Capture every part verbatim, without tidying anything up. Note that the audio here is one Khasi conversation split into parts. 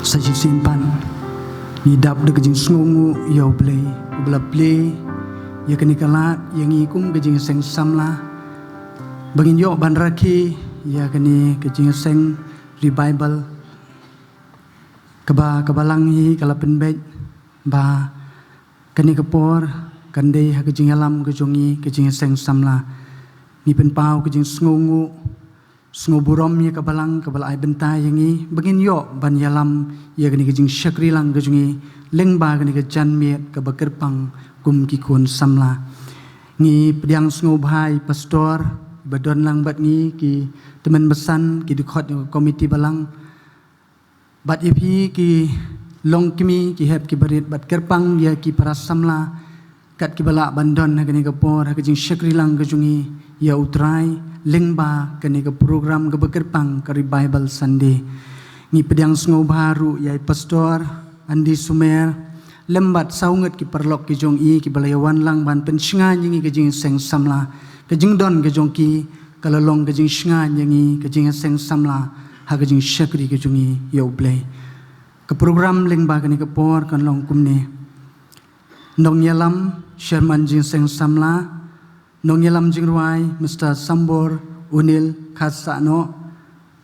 Sa shisien pat ngi dap da ka jingsngewnguh ïa U Blei uba la plie ïa kane ka lad ïa ngi kum ka jingïaseng samla ba ngin ïoh ban rakhe ïa kane ka jingïaseng revival kaba ka Balang hi ka la pynbeit ba kane ka por kan dei ha ka jingïalam ka jong ngi ka jingïaseng samla. Ngi pynpaw ka jingsngewnguh, sngewburom ïa ka Balang kaba la ai bynta ïa ngi ba ngin ïoh ban ïalam ïa kane ka jingshakri lang ka jong ngi lyngba kane ka janmiet kaba kyrpang kum ki khun samla. Ngi pdiang sngewbha ïa i pastor ba don lang bad ngi, ki tymmen basan, ki dkhot jong ka komiti Balang, bad ïa phi ki longkmie, ki hep ki barit, bad kyrpang ïa ki para samla kat kiba lah ban don ha kane ka por ha ka jingshakri lang ka jong ngi ïa U Trai lyngba kane ka program kaba kyrpang ka Revival Sunday. Ngi pdiang sngewbha ruh ïa i pastor Andy Sumer lem bad saw ngut ki paralok ki jong i kiba la ïawan lang ban pynshngaiñ ïa ngi ka jingïaseng samla. Ka jingdon ka jong ki ka la long ka jingshngaiñ ïa ngi ka jingïaseng samla ha ka jingshakri ka jong ngi ïa U Blei. Ka program lyngba kane ka por kan long kumne: nongïalam, chairman jingïaseng samla, nongïalam jingrwai Mister Sambor Unil Khatsano,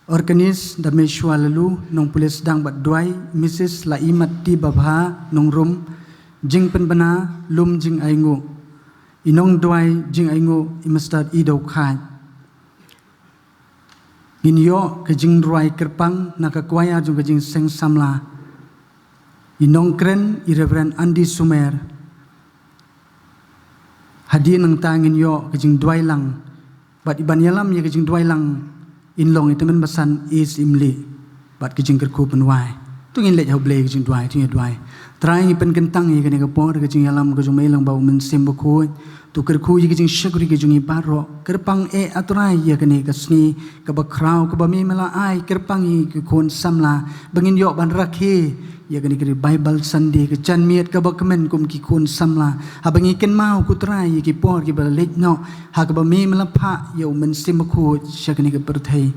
organist Dameshwa Lalu, nongpule sdang bad duwai Missus Laimatti Babha Nongrum, jingpynbna lum jingainguh, i nongduwai jingainguh i Mister Ido Khaid. Ngin ïoh ka jingrwai kyrpang na ka kwaya jong ka jingïaseng samla, i nongkren i Reverend Andy Sumer. Hadien nangta ngin ïoh ka jingduwai lang bad i ban ïalam ïa ka jingduwai lang in long i tymmen basan East Imli bad ka jingkyrkhu pynwai. To ngin leit ha U Blei ka jingduwai, to ngin ïa duwai. Trai, ngi pynkyntang ïa kane ka por ka jingïalam ka jong me lyngba U Mynsiem Bakhuid. To kyrkhu ïa ka jingshakri ka jong ngi baroh. Kyrpang eh, A Trai, ïa kane ka sngi kaba khraw kaba me me la ai, kyrpang ïa ki khun samla ba ngin ïoh ban rakhe ïa kane ka Revival Sunday, ka janmiet kaba kmen kum ki khun samla. Haba ngi kynmaw, ko Trai, ïa ki por kiba la leit noh ha kaba me me la phah ïa U Mynsiem Bakhuid sha kane ka pyrthei.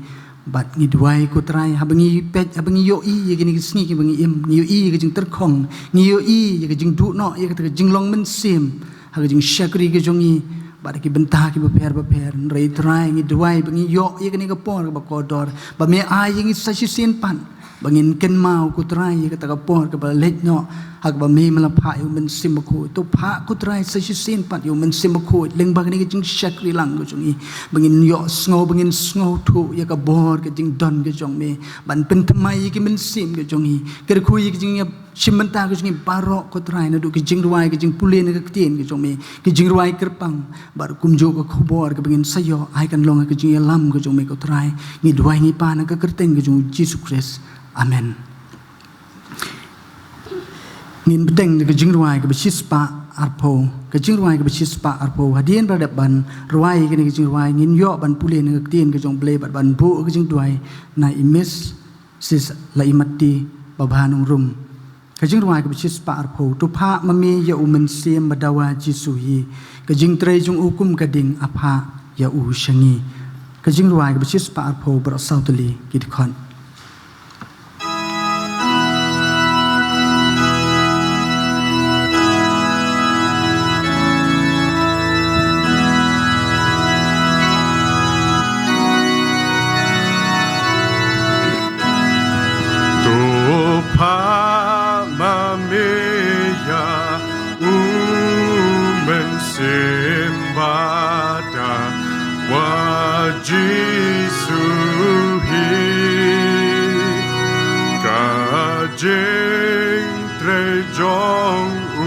Bad ngi duwai, ko Trai, haba ngi peit, haba ngi ïohi ïa kine ki sngi kiba ngi im, ngi ïohi ïa ka jingtyrkhong, ngi ïohi ïa ka jingduh noh ïa kata ka jinglong mynsiem ha ka jingshakri ka jong ngi bad ha ki bynta kiba pher ba pher. Hynrei Trai, ngi duwai ba ngi ïoh ïa kane ka por kaba kordor ba me ai ïa ngi sa shisien pat ba ngin kynmaw, ko Trai, ïa kata ka por kaba la leit noh ha kaba me me la phah ïa U Mynsiem Bakhuid. To phah, ko Trai, sa shisien pat ïa U Mynsiem Bakhuid lyngba kane ka jingshakri lang ka jong ngi ba ngin ïohsngew, ba ngin sngewthuh ïa ka bor ka jingdon ka jong me ban pynthymmai ïa ki mynsiem ka jong ngi. Kyrkhu ïa ki jingïashim bynta ka jong ngi baroh, ko Trai, naduh ki jingrwai, ki jingpule na ka ktien ka jong me, ki jingrwai kyrpang bad kumjuh ka khubor kaba ngin sa ïoh, ai kan long ha ka jingïalam ka jong me, ko Trai. Ngi duwai ngi pan ha ka kyrteng ka jong U Jisu Khrist. Amen. Ngin bteng da ka jingrwai kaba shispah arphew. Ka jingrwai kaba shispah arphew. Hadien ba la dep ban rwai kane ka jingrwai, ngin ïoh ban pule na ka ktien ka jong U Blei bad ban buh ka jingduwai na i Miss Sis Laimatti Babha Nongrum. Ka jingrwai kaba shispah arphew. To phah ma me ïa U Mynsiem Badawa Jisu hi, ka jingtrei jong u kum ka ding, a phah ïa u sha ngi. Ka jingrwai kaba shispah arphew, baroh saw tylli ki dkhot. To phah ma me ïa U Mynsiem Badawa Jisu hi, ka jingtrei jong u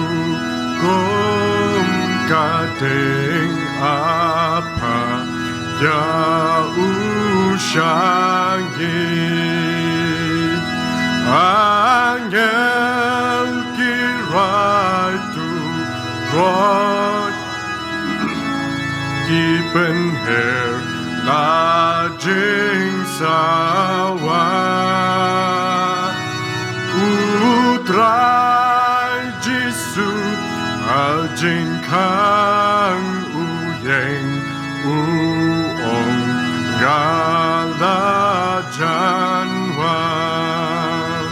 kum ka ding, a phah ïa u sha ngi. Angel ki rai tu roi, ki pynher la jingsawa. U Trai Jisu ha jingkhang u ïeng, u ong, nga la jan wan.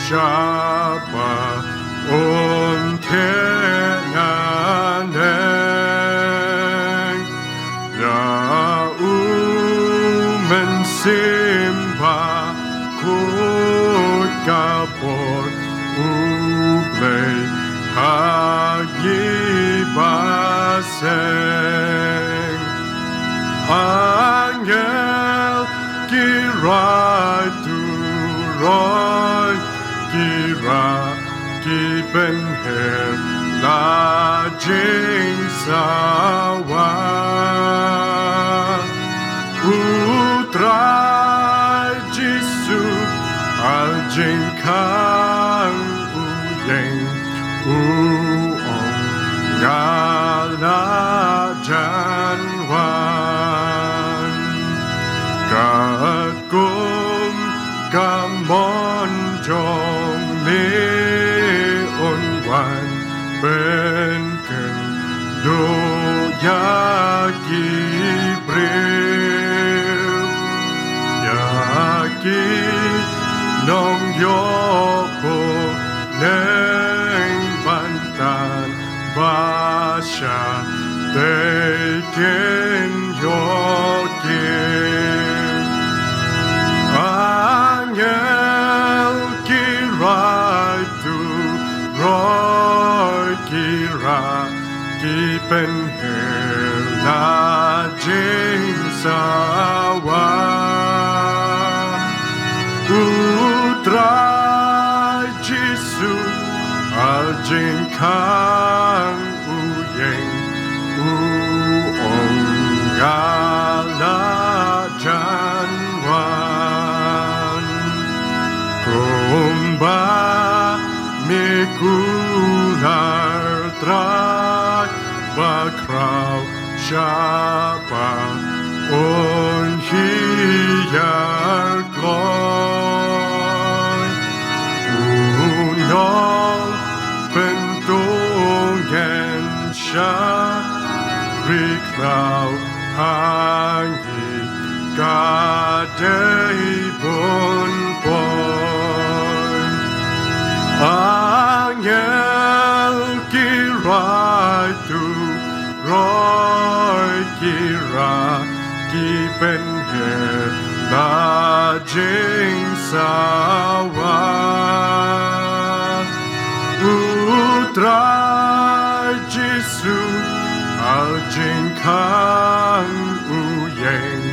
Shaba un te nga neng ya u men simba kut ka por u Blei ha gi ba seng. Angel ki rai tu roi ki ra ki pynher la jingsawa. U Trai Jisu al jingkhang u ïeng u ong nga la jan wan. Katkum ka mon jong me un wan pynkynduh ïa ki briew, ïa ki nongïoh bneng ban tan ba sha te kin ïoh ki. Angel ki rai tu roi ki ra ki pynher la jingsawa. U Trai Jisu al jingkhang u ïeng u ong nga la jan wan. Kumba me kular Trai ba khraw shaba un hiar kloi. U nongpyntngen sha ri khraw ha ngi ka dei bun poi. Angel ki rai tu roi ki ra ki pynher la jingsawa. U Trai Jisu al jingkhang u ïeng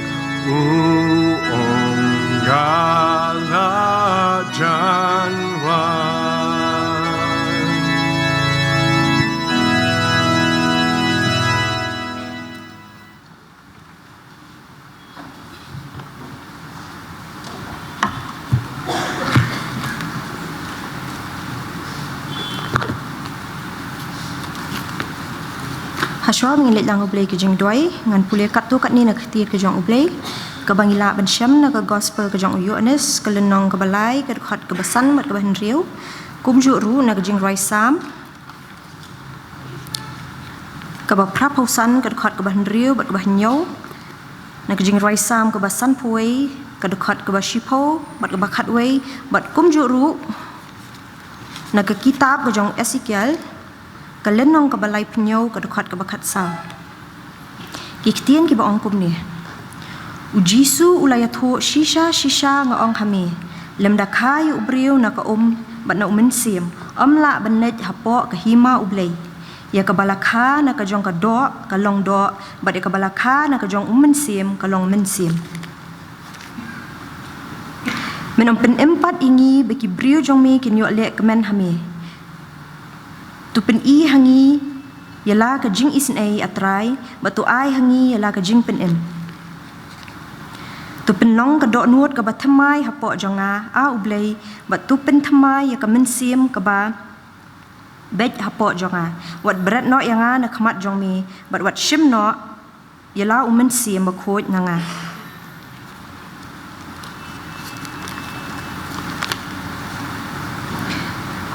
u ong nga la jan wan. Hashwa ba ngin leit lang U Blei ka jingduwai, ngan pule katto katne na ka ktien ka jong U Blei kaba ngi lah ban shem na ka Gospel ka jong u Ïoannis, ka lynnong kaba lai, ka dkhot kaba san bad kaba hynriew. Kumjuh ruh na ka Jingrwai Salm kaba phraphew san, ka dkhot kaba hynriew bad kaba hynñiew, na ka Jingrwai Salm kaba sanphew wei, ka dkhot kaba shiphew bad kaba khatwei, bad kumjuh ruh na ka kitab ka jong u Esekiel, ka lynnong kaba laiphew, ka dkhot kaba khatsaw. Ki ktien kiba ong kumne: U Jisu u la ïathuh: Shisha shisha nga ong ha me, lymda kha ïa u briew na ka um bad na u mynsiem, ym lah ban leit hapoh ka hima U Blei. Ïa kaba la kha na ka jong ka doh ka long doh, bad ïa kaba la kha na ka jong u mynsiem ka long mynsiem. Men ym pynim pat ïa ngi ba ki briew jong me kin ïoh leh kmen ha me. To pyni ha ngi ïa la ka jingisynei, A Trai, bad to ai ha ngi ïa la ka jingpynim. To pynlong ka dohnud kaba thymmai hapoh jong nga, A U Blei, bad to pynthymmai ïa ka mynsiem kaba beit hapoh jong nga. Wat bret noh ïa nga na khmat jong me, bad wat shim noh ïa la u Mynsiem Bakhuid na nga.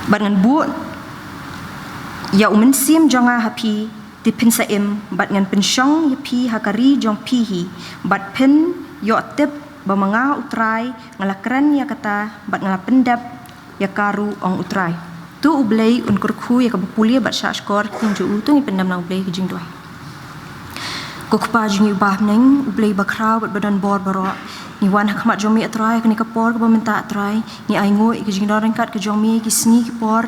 Bad ngan buh ïa u mynsiem jong nga ha phi, te phin sa im, bad ngan pynshong ïa phi ha ka ri jong phi hi, bad phin ïoh tip ba ma nga U Trai nga la kren ïa kata, bad nga la pyndep ïa ka ruh, ong U Trai. To U Blei un kyrkhu ïa kaba pule bad shahshkor, ktien jong u, to ngin pyndem lang U Blei ha ka jingduwai. Ko Kpa jong ngi uba ha bneng, U Blei bakhraw bad badonbor baroh, ngi wan ha khmat jong me, A Trai, ha kane ka por kaba mynta, A Trai. Ngi ainguh ïa ka jingdon ryngkat ka jong me, ki sngi ki por,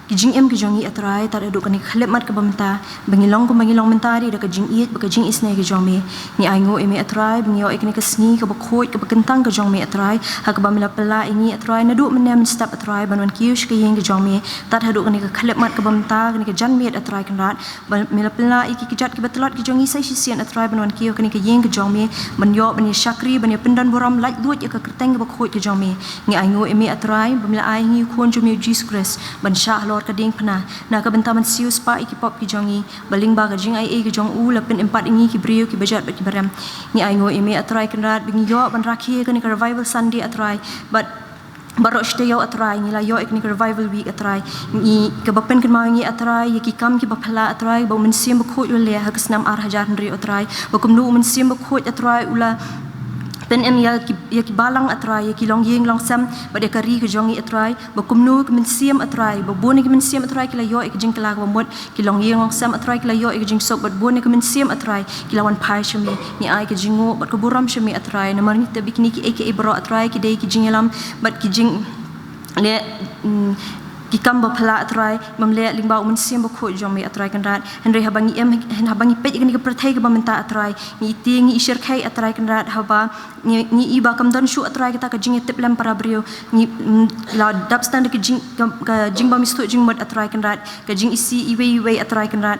ki jingim ki jong ngi, A Trai, tad haduh kane ka khyllipmat kaba mynta, ba ngi long kumba ngi long mynta, dei da ka jingïeit bad ka jingisynei ka jong me. Ngi ainguh ïa me, A Trai, ba ngi ïoh ïa kane ka sngi kaba khuid, kaba kyntang ka jong me, A Trai, ha kaba me la pynlah ïa ngi, A Trai, naduh mynne mynstep, A Trai, ban wan kiew sha ka ïing ka jong me, tad haduh kane ka khyllipmat kaba mynta, kane ka janmiet, A Trai Kynrad, ba me la pynlah ïa ki kjat kiba tlot ki jong ngi sa shisien, A Trai, ban wan kiew ha kane ka ïing ka jong me, ban ïoh ban ïa shakri, ban ïa pyndonburom, laitluid ïa ka kyrteng kaba khuid ka jong me. Ngi ainguh ïa me, A Trai, ba me la ai ha ngi U Khun jong me U Jisu Khrist ban shah halor ka diengphna na ka bynta ban siewspah ïa ki pop ki jong ngi, ba lyngba ka jingaiei ka jong u la pynim pat ïa ngi ki briew kiba jot bad kiba rem. Ngi ainguh ïa me, A Trai Kynrad, ba ngi ïoh ban rakhe ïa kane ka Revival Sunday, A Trai, bad baroh shi taïew, A Trai, ngi la ïoh ïa kane ka Revival Week, A Trai, ngi, kaba pynkynmaw ïa ngi, A Trai, ïa ki kam kiba phylla, A Trai, ba U Mynsiem Bakhuid u la leh ha ka snem ar hajar hynriew, A Trai, ba kumno U Mynsiem Bakhuid, A Trai, u la pynim ïa ki, ïa ki balang, A Trai, ïa ki longïing longsem bad ïa ka ri ka jong ngi, A Trai, ba kumno ki mynsiem, A Trai, ba bun ïa ki mynsiem, A Trai, ki la ïoh ïa ka jingkylla kaba mut, ki longïing longsem, A Trai, ki la ïoh ïa ka jingsuk, bad bun ïa ki mynsiem, A Trai, ki la wan phai sha me. Ngi ai ka jingnguh bad ka burom sha me, A Trai, namar ngi tip ba kine kiei kiei baroh, A Trai, ki dei ki jingïalam bad ki jing leh, mm, ki kam ba phylla, A Trai, bym leh lyngba U Mynsiem Bakhuid jong me, A Trai Kynrad. Hynrei haba ngi im, haba ngi peit ïa kane ka pyrthei kaba mynta, A Trai, ngi ïa tieng, ngi ïa shyrkhei, A Trai Kynrad, haba ngi, ngi i ba kam don shuh, A Trai, kata ka jingïatiplem para briew. Ngi, mm, la dap tang da ka jing, ka, ka jingbymsuk jingmut, A Trai Kynrad, ka jingisih iwei iwei, A Trai Kynrad.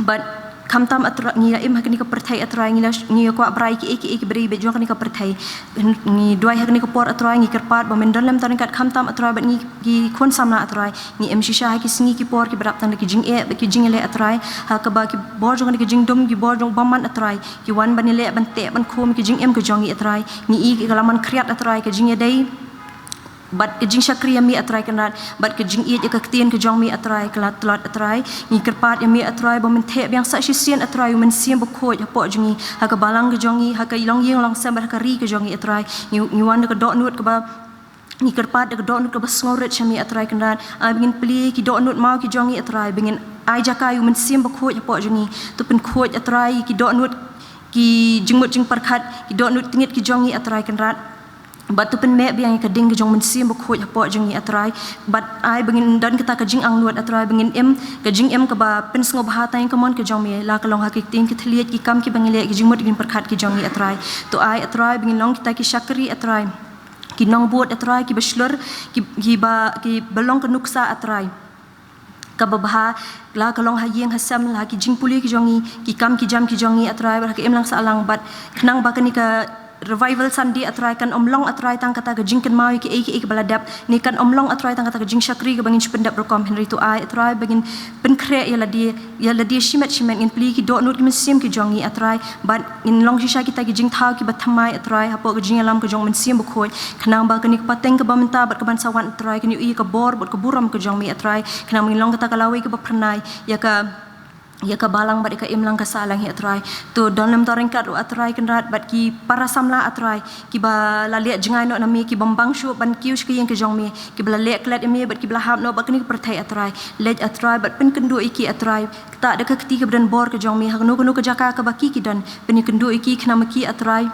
Bad khamtam, A Trai, ngi la im ha kane ka pyrthei, A Trai, ngi la, ngi la kwah brai kiei kiei kiba dei beit jong kane ka pyrthei. Ngi duwai ha kane ka por, A Trai, ngi kyrpad ba men don lem tang ryngkat khamtam, A Trai, bad ngi ki khun samla, A Trai. Ngi im shisha ha ki sngi ki por kiba dap tang da ki jingeh bad ki jingïaleh, A Trai, ha kaba ki bor jong kane ka jingdum, ki bor jong u bymman, A Trai, ki wan ban ïaleh, ban teh, ban khum ki jingim ki jong ngi, A Trai. Ngi i ka la man khriat, A Trai, ka jingïadei bad ka jingshakri ïa me, A Trai Kynrad, bad ka jingïeit ïa ka ktien ka jong me, A Trai, ka la tlot, A Trai. Ngi kyrpad ïa me, A Trai, ba men theh biang sa shisien, A Trai, U Mynsiem Bakhuid hapoh jong ngi, ha ka balang ka jong ngi, ha ka longïing longsem bad ha ka ri ka jong ngi, A Trai. Ngi, ngi wan da ka dohnud kaba, ngi kyrpad da ka dohnud kaba sngewrit sha me, A Trai Kynrad. Ai ba ngin plie ki dohnud maw ki jong ngi, A Trai, ba ngin ai jaka ïa U Mynsiem Bakhuid hapoh jong ngi. To pynkhuid, A Trai, ki dohnud, ki jingmut jingpyrkhat, ki dohnud tyngit ki jong ngi, A Trai Kynrad. Bad to pynmih biang ïa ka ding ka jong U Mynsiem Bakhuid hapoh jong ngi, A Trai. Bad ai ba ngin don kata ka jingangnud, A Trai, ba ngin im ka jingim kaba pynsngewbha tang ïa ka mon ka jong me, la ka long ha ki ktien ki thylliej, ki kam kiba ngi leh, ki jingmut jingpyrkhat ki jong ngi, A Trai. To ai, A Trai, ba ngin long kita ki shakri, A Trai, ki nongbud, A Trai, kiba shlur, ki, kiba, kiba long ka nuksa, A Trai, kaba bha, la ka long ha ïing ha sem, la ha ki jingpule ki jong ngi, ki kam ki jam ki jong ngi, A Trai, bad ha ka imlang sahlang, bad khnang ba kane ka Revival Sunday, A Trai, kan ym long, A Trai, tang kata ka jingkynmaw ïa kiei kiei kiba la dep, ne kan ym long, A Trai, tang kata ka jingshakri kaba ngin shu pyndep rukom. Hynrei to ai, A Trai, ba ngin pynkhreh ïa lade, ïa lade shimet shimet, ngin plie ki dohnud ki mynsiem ki jong ngi, A Trai, bad ngin long shisha kita ki jingthaw kiba thymmai, A Trai, hapoh ka jingïalam ka jong U Mynsiem Bakhuid, khnang ba kane ka pateng kaba mynta bad kaban sa wan, A Trai, kan ïohi ïa ka bor bad ka burom ka jong me, A Trai, khnang ba ngin long kata ka lawei kaba phyrnai ïa ka, ïa ka balang bad ïa ka imlang ka sahlang hi, A Trai. To don lem tang ryngkat ruh, A Trai Kynrad, bad ki para samla, A Trai, kiba la leh jngai noh na me, ki bym bang shuh ban kiew sha ka ïing ka jong me, kiba la leh klet ïa me bad kiba la hap noh bad kane ka pyrthei, A Trai. Leit, A Trai, bad pynkynduh ïa ki, A Trai, ktah da ka kti kaba donbor ka jong me, ha kano kano ka jaka kaba ki, ki don, pynïakynduh ïa ki, khnang ba ki, A Trai,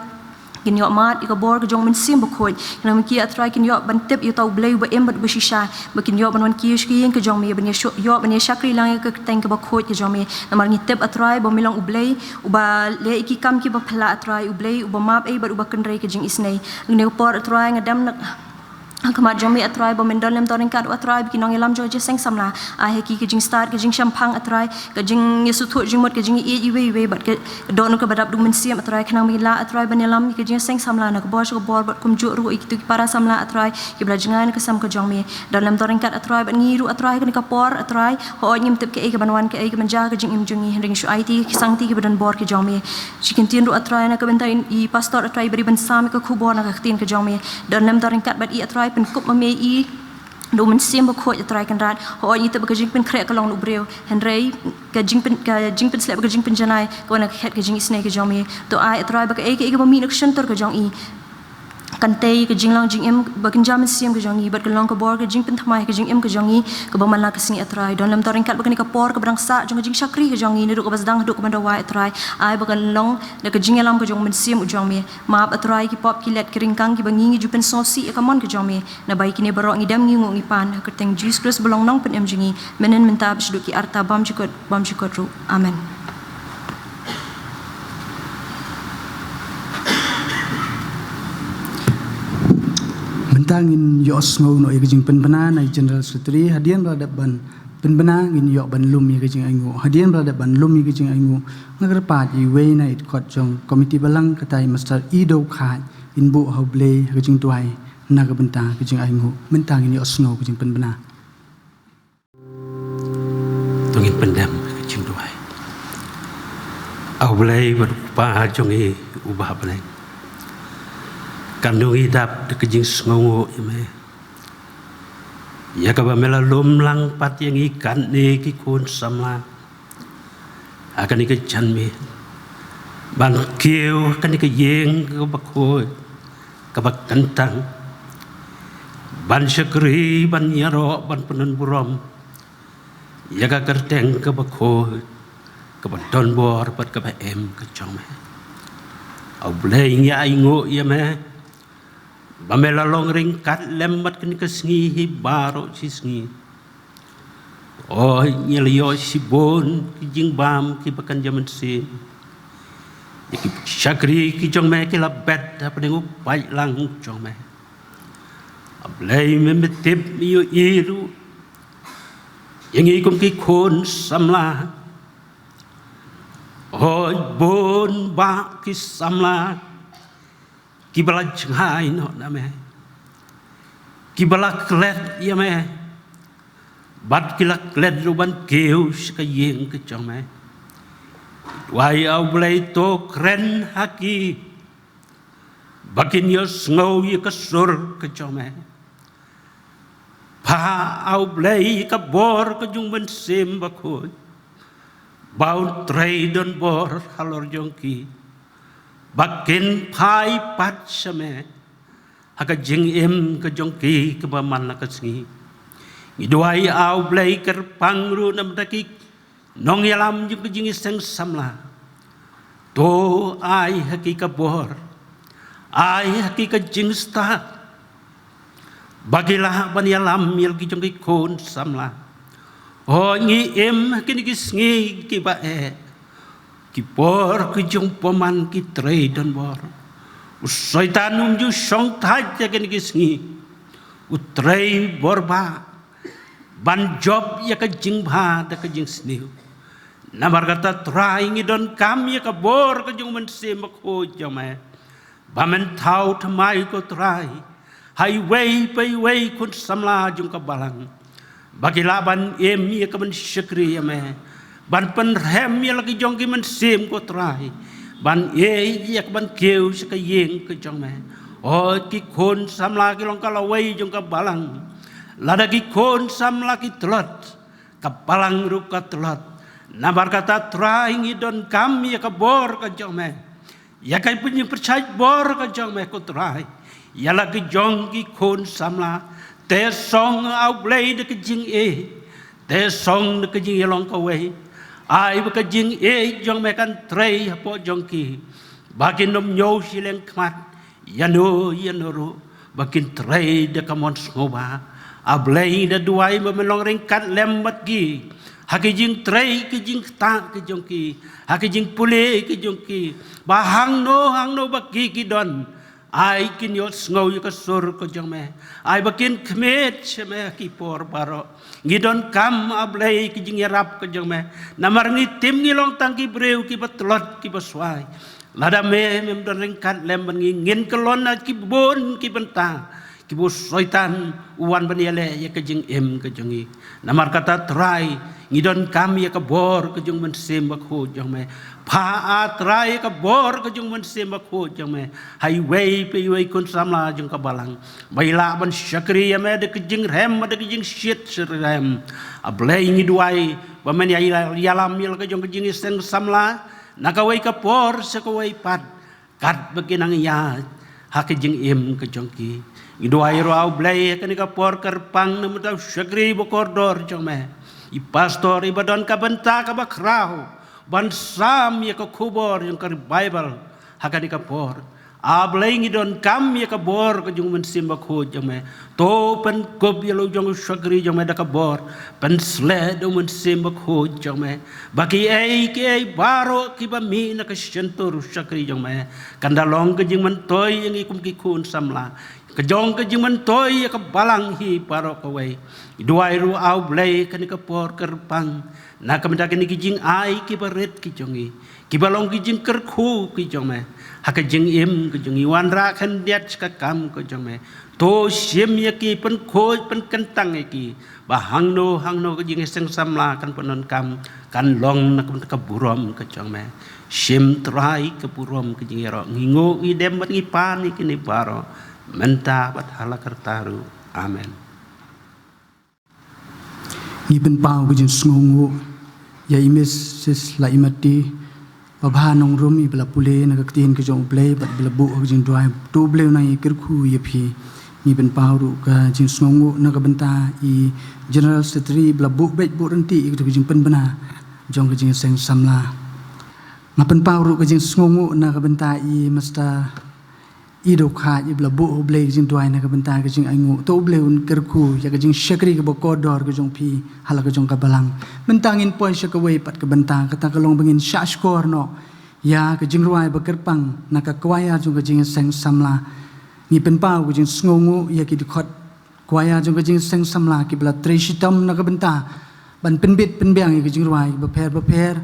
kin ïoh mad ïa ka bor ka jong U Mynsiem Bakhuid, khnang ba ki, A Trai, kin ïoh ban tip ïa uta U Blei uba im bad uba shisha, ba kin ïoh ban wan kiew sha ka ïing ka jong me, ban ïa shu-, ïoh ban ïa shakri lang ïa ka kyrteng kaba khuid ka jong me. Namar ngi tip, A Trai, ba me long U Blei uba leh ïa ki kam kiba phylla, A Trai, U Blei uba map ei bad uba kynrei ka jingisynei. Ngi ne ka por, A Trai, nga dem na ha khmat jong me, A Trai, ba men don lem tang ryngkat ruh, A Trai, ba ki nongïalam jong ka jingïaseng samla, ai ha ki ka jingstad, ka jingshemphang, A Trai, ka jingïasngewthuh jingmut, ka jingïeit iwei iwei, bad ka dohnud kaba dap da U Mynsiem, A Trai, khnang ba ngin lah, A Trai, ban ïalam ïa ka jingïaseng samla na ka bor sha ka bor, bad kumjuh ruh ïa kito ki para samla, A Trai, kiba la jngai na ka sem ka jong me. Don lem tang ryngkat, A Trai, bad ngi ruh, A Trai, ha kane ka por, A Trai, hooid ngim tip kaei kaban wan, kaei kaban jia ha ka jingim jong ngi, hynrei ngi shu aiti ïa ki sangti kiba donbor ki jong me. Shu kyntien ruh, A Trai, na ka bynta i pastor, A Trai, ba dei ban sam ïa ka khubor na ka ktien ka jong me. Don lem tang ryngkat bad i, A Trai, pynkup ma me i da U Mynsiem Bakhuid, A Trai Kynrad. Hooid ngi tip ba ka jingpynkhreh ka long na u briew, hynrei ka jingpyn-, ka jingpynsleh bad ka jingpynjanai ka wan na ka khet ka jingisynei ka jong me. To ai, A Trai, ba kaei kaei kaba mih na ka shyntur ka jong i, Kan tei ka jinglong jingim ba kynja mynsiem ka jong ngi, bad ka long ka bor ka jingpynthymmai ka jingim ka jong ngi kaba man la ka sngi, A Trai. Don lem to ryngkat bad kane ka por kaba dang sah jong ka jingshakri ka jong ngi, naduh kaba sdang haduh kaba dawai, A Trai. Ai ba kan long da ka jingïalam ka jong u Mynsiem u jong me. Map, A Trai, ki pop ki let ki ryngkang kiba ngi ngi ju pynsngewsih ïa ka mon ka jong me. Naba ïa kine baroh ngi dem ngi nguh ngi pan ha ka kyrteng Jisu Khrist ba long Nongpynim jong ngi, mynhynnin mynta bad shaduh ki arta bymjukut bymjukut ruh. Amen. Mynta ngin ïohsngew noh ïa ka jingpynbna na i General Secretary. Hadien ba la dep ban pynbna, ngin ïoh ban lum ïa ka jingainguh. Hadien ba la dep ban lum ïa ka jingainguh, nga kyrpad ïa iwei na i dkhot jong Komiti Balang, kata i Master Ido Khat, in buh ha U Blei ha ka jingduwai na ka bynta ka jingainguh. Mynta ngin ïohsngew ka jingpynbna. To ngin pyndem ka jingduwai. A U Blei bad U Kpa jong ngi uba ha bneng, kan ngi dap da ka jingsngewnguh ïa me ïa kaba me la lum lang pat ïa ngi katne ki khun samla ha kane ka janmiet ban kiew ha kane ka ïing kaba khuid kaba kyntang, ban shakri, ban ïaroh, ban pynbun burom ïa ka kyrteng kaba khuid, kaba donbor bad kaba im ka jong me. A U Blei, ngi ainguh ïa me ba me la long ryngkat lem bad kane ka sngi hi baroh shi sngi. O, ngi la ïoh shibun ki jingbam kiba kynja mynsiem. Ïa ki shakri ki jong me ki la bet hapdeng u paidlang jong me. A Blei, me me tip, me ïohi ruh ïa ngi kum ki khun samla. O, bun bah ki samla kiba la jngai noh na me, kiba la klet ïa me, bad ki la klet ruh ban kiew sha ka ïing ka jong me. Duwai, A U Blei, to kren ha ki ba kin ïohsngew ïa ka sur ka jong me. Pha, A U Blei, ka bor ka jong u Mynsiem Bakhuid ba un trei donbor halor jong ki, ba kin phai pat sha me ha ka jingim ka jong ki kaba man la ka sngi. Ngi duwai, A U Blei, kyrpang ruh na bynta ki nongïalam jong ka jingïaseng samla. To ai ha ki ka bor, ai ha ki ka jingstad ba ki lah ban ïalam ïa la ki jong ki khun samla. O, ngi im ha kine ki sngi kiba eh, ki por ki jong u bymman, ki trei donbor. U Soitan um ju shong thait ha kine ki sngi, u trei bor bah ban jop ïa ka jingbha da ka jingsniew. Namar kata, Trai, ngi donkam ïa ka bor ka jong u Mynsiem Bakhuid jong me ba men thaw thymmai, ko Trai, ha iwei pa iwei khun samla jong ka balang, ba ki lah ban im ïa ka ban shakri ïa me, ban pynrhem ïa la ki jong ki mynsiem, ko Trai, ban ïeit ïa ka ban kiew sha ka ïing ka jong me. O, ki khun samla ki long ka lawei jong ka balang. Lada ki khun samla ki tlot, ka balang ruh ka tlot. Namar kata, Trai, ngi donkam ïa ka bor ka jong me, ïa ka jingpynshait bor ka jong me, ko Trai, ïa la ki jong ki khun samla. Te song, A U Blei, da ka jingïeit, te song da ka jingïalong kawei. Ai ba ka jingïeit jong me kan trei hapoh jong ki, ba kin ym ñiew shiliang khmat ïano ïano ruh, ba kin trei da ka mon sngewbha. A Blei, ngi da duwai ba men long ryngkat lem bad ki ha ki jingtrei, ki jingktah ki jong ki, ha ki jingpule ki jong ki, ba hangno hangno ba ki ki don, ai kin ïohsngew ïa ka sur ka jong me, ai ba kin khmih sha me ha ki por baroh. Ngi donkam, A Blei, ki jingïarap ka jong me, namar ngi tim ngi long tang ki briew kiba tlot kiba swai. Lada me mem don ryngkat lem bad ngi, ngin kyllon na ki bun ki bynta kiba u Soitan u wan ban ïaleh ïa ka jingim ka jong ngi. Namar kata, Trai, ngi donkam ïa ka bor ka jong u Mynsiem Bakhuid jong me. Pha, A Trai, ïa ka bor ka jong u Mynsiem Bakhuid jong me ha iwei pa iwei khun samla jong ka balang, ba i lah ban shakri ïa me da ka jingrhem, da ka jingshit shyrhem. A Blei, ngi duwai ba men ïa ïalam ïa la ka jong ka jingïaseng samla na kawei ka por sha kawei pat, katba ki nang ïaid ha ka jingim ka jong ki. Ngi duwai ruh, A Blei, ha kane ka por kyrpang na ka bynta u shakri bakordor jong me, i pastor, iba don ka bynta kaba khraw ban sam ïa ka khubor jong ka revival ha kane ka por. A Blei, ngi donkam ïa ka bor ka jong u Mynsiem Bakhuid jong me. To pynkup ïa la u jong u shakri jong me da ka bor, pynsleh da u Mynsiem Bakhuid jong me, ba kiei kiei baroh kiba mih na ka shyntur u shakri jong me kan da long ka jingmyntoi ïa ngi kum ki khun samla, ka jong ka jingmyntoi ïa ka balang hi baroh kawei. Ngi duwai ruh, A Blei, ha kane ka por kyrpang na ka bynta kine ki jingai kiba rit ki jong ngi, kiba long ki jingkyrkhu ki jong me ha ka jingim ka jong ngi, wanrah khyndiat sha ka kam ka jong me. To shim ïa ki, pynkhuid pynkyntang ïa ki, ba hangno hangno ka jingïaseng samla kan pyndonkam kan long na ka bynta ka burom ka jong me. Shim, Trai, ka burom ka jingïaroh. Ngi nguh, ngi dem bad ngi pan ïa kine baroh mynta bad ha la karta ruh. Amen. Ngi pynpaw ka jingsngewnguh ïa i Missus Laimati Babha Nongrum, iba la pule na ka ktien ka jong U Blei bad iba la buh ha ka jingduwai. To U Blei un nang ïakyrkhu ïa phi. Ngi pynpaw ruh ka jingsngewnguh na ka bynta i General Secretary, iba la buh beit buh ryntih ïa ka jingpynbna jong ka jingïaseng samla. Nga pynpaw ruh ka jingsngewnguh na ka bynta i Mister I Dohkha, iba la buh, U Blei, ka jingduwai na ka bynta ka jingainguh. To U Blei un kyrkhu ïa ka jingshakri kaba kordor ka jong phi ha la ka jong ka balang. Mynta ngin poi sha kawei pat ka bynta, kata ka long ba ngin shah shkor noh ïa ka jingrwai ba kyrpang na ka kwaya jong ka jingïaseng samla. Ngi pynpaw ka jingsngewnguh ïa ki dkhot kwaya jong ka jingïaseng samla kiba la trei shitom na ka bynta ban pynbit pynbiang ïa ka jingrwai bapher bapher.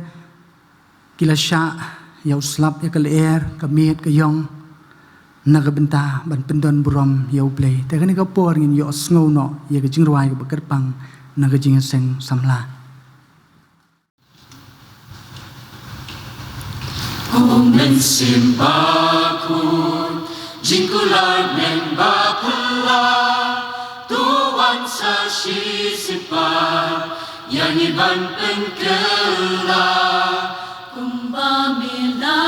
Ki la shah ïa u slap, ïa ka lyer, ka miet, ka ïong, na ka bynta ban pyndon burom ïa U Blei. Te kane ka por ngin ïohsngew noh ïa ka jingrwai kaba kyrpang na ka jingïaseng samla. Ko Mynsiem Bakhuid, jingkular nen ba phylla, to wan sa shisien pat ïa ngi ban pynkylla. Kumba me la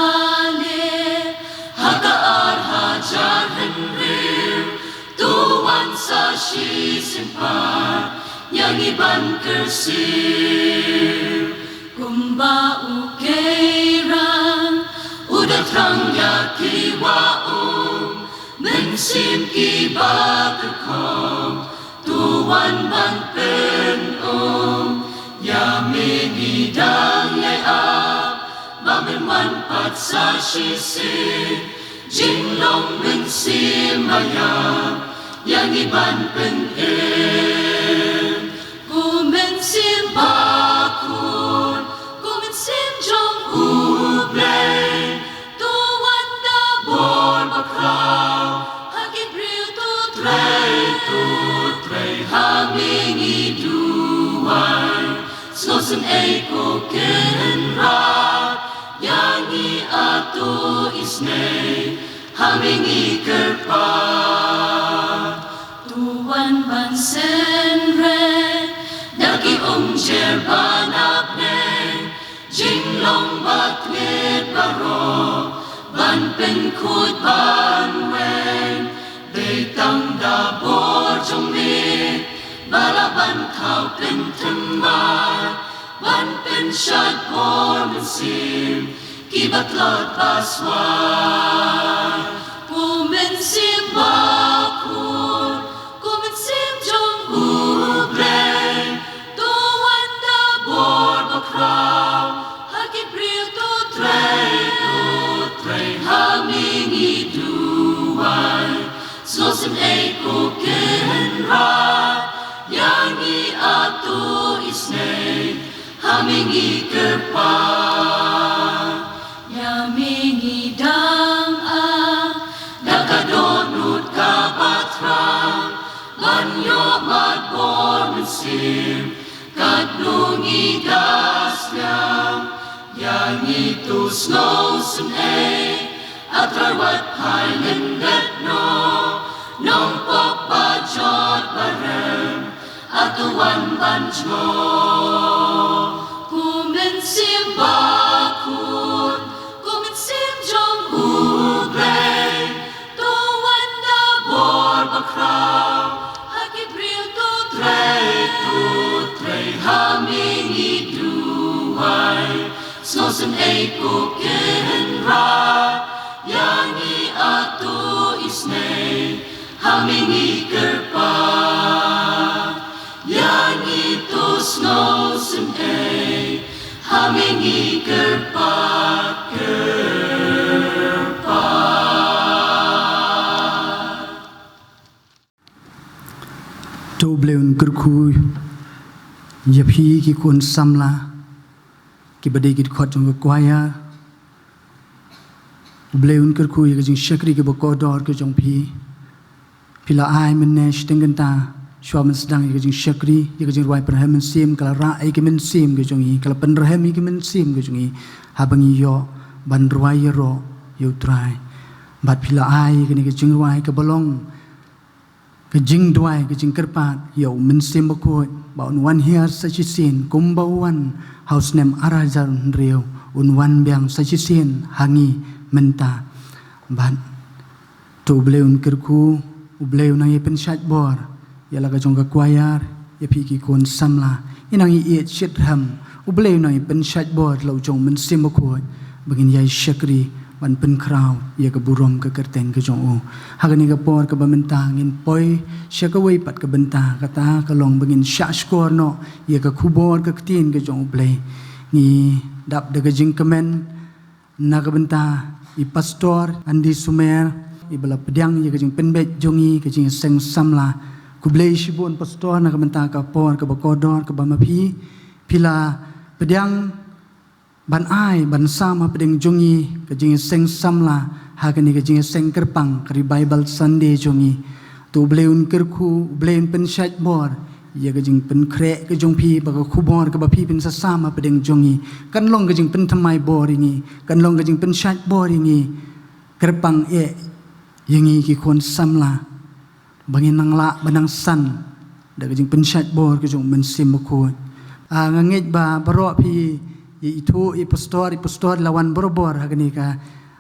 leh ha ka ar hajar hynriew, to wan sa shisien pat ïa ngi ban kyrsiew. Kumba u Keiran u da thrang ïa ki wah um, mynsiem kiba kyrkhong, to wan ban pynum. Ïa me ngi dang ïai ap ba men wan pat sa shisien, jinglong mynsiem ba ïap ïa ngi ban pynim. Ko Mynsiem Bakhuid, ko Mynsiem jong U Blei, to wan da bor bakhraw ha ki briew, to trei, to trei ha me ngi duwai. Sngewsynei ko Kynrad ïa ngi, a to isynei ha me ngi kyrpad. To wan ban synreit da ki umjer ba na bneng, jinglong ba thied baroh ban pynkhuid ban weng. Dei tang da bor jong me ba lah ban thaw kynthymmai, ban pynshait bor mynsiem kiba tlot ba swai. Ko Mynsiem Bakhuid, ko Mynsiem jong U Blei, to wan da bor bakhraw ha ki briew, to trei, to trei ha me ngi duwai. Sngewsynei ko Kynrad ïa ngi, a to isynei ha me ngi kyrpad. Ïa me ngi dang ap da ka dohnud kaba thrang ban ïoh mad bor mynsiem, katno ngi da sngap. Ïa ngi to sngewsynei, A Trai, wat phai lyndet noh, nongpop ba jot ba rem, a to wan ban jngoh. Ko Mynsiem Bakhuid, ko Mynsiem jong U Blei, to Sngew sngewsynei ko Kynrad, ïa ngi hato isynei, ha me ngi kyrpad. Ïa ngi to sngew sngewsynei, ha me ngi kyrpad, kyrpad. To U Blei un kyrkhu ïa phi ki khun samla, kiba dei ki dkhot jong ka choir. U Blei un kyrkhu ïa ka jingshakri kaba kordor ka jong phi. Phi la ai mynne shiteng kynta, shuwa ban sdang ïa ka jingshakri, ïa ka jingrwai pynrhem mynsiem, ka la rah ïa ka mynsiem ka jong ngi, ka la pynrhem ïa ka mynsiem ka jong ngi, haba ngi ïoh ban rwai ïaroh ïa U Trai. Bad phi la ai ïa kane ka jingrwai kaba long ka jingduwai, ka jingkyrpad ïa U Mynsiem Bakhuid, ba un wan hiar sa shisien, kumba u wan ha u snem ar hajar hynriew, un wan biang sa shisien ha ngi mynta. Bad to U Blei un kyrkhu, U Blei un nang ïa pynshait bor ïa la ka jong ka choir, ïa phi ki khun samla. Ngi nang ïa ïeit shitrhem, U Blei un nang ïa pynshait bor la u jong U Mynsiem Bakhuid, ba ngin ïai shakri ban pynkhraw ïa ka burom ka kyrteng ka jong u. Ha kane ka por kaba mynta ngin poi sha kawei pat ka bynta, kata ka long ba ngin shah shkor noh ïa ka khubor ka ktien ka jong U Blei. Ngi dap da ka jingkmen na ka bynta i Pastor Andy Sumer, iba la pdiang ïa ka jingpynbeit jong ngi ka jingïaseng samla. Khublei shibun Pastor, na ka bynta ka por kaba kordor kaba ma phi, phi la pdiang ban ai, ban sam hapdeng jong ngi ka jingïaseng samla ha kane ka jingïaseng kyrpang ka Revival Sunday jong ngi. To U Blei un kyrkhu, U Blei un pynshait bor ïa ka jingpynkhreh ka jong phi, ba ka khubor kaba phi phin sa sam hapdeng jong ngi kan long ka jingpynthymmai bor ïa ngi, kan long ka jingpynshait bor ïa ngi, kyrpang eh ïa ngi ki khun samla, ba ngin nang lah ban nang san da ka jingpynshait bor ka jong U Mynsiem Bakhuid. Ah, nga ngeit ba baroh phi ïa ithuh i Pastor, i Pastor la wan barabor ha kane ka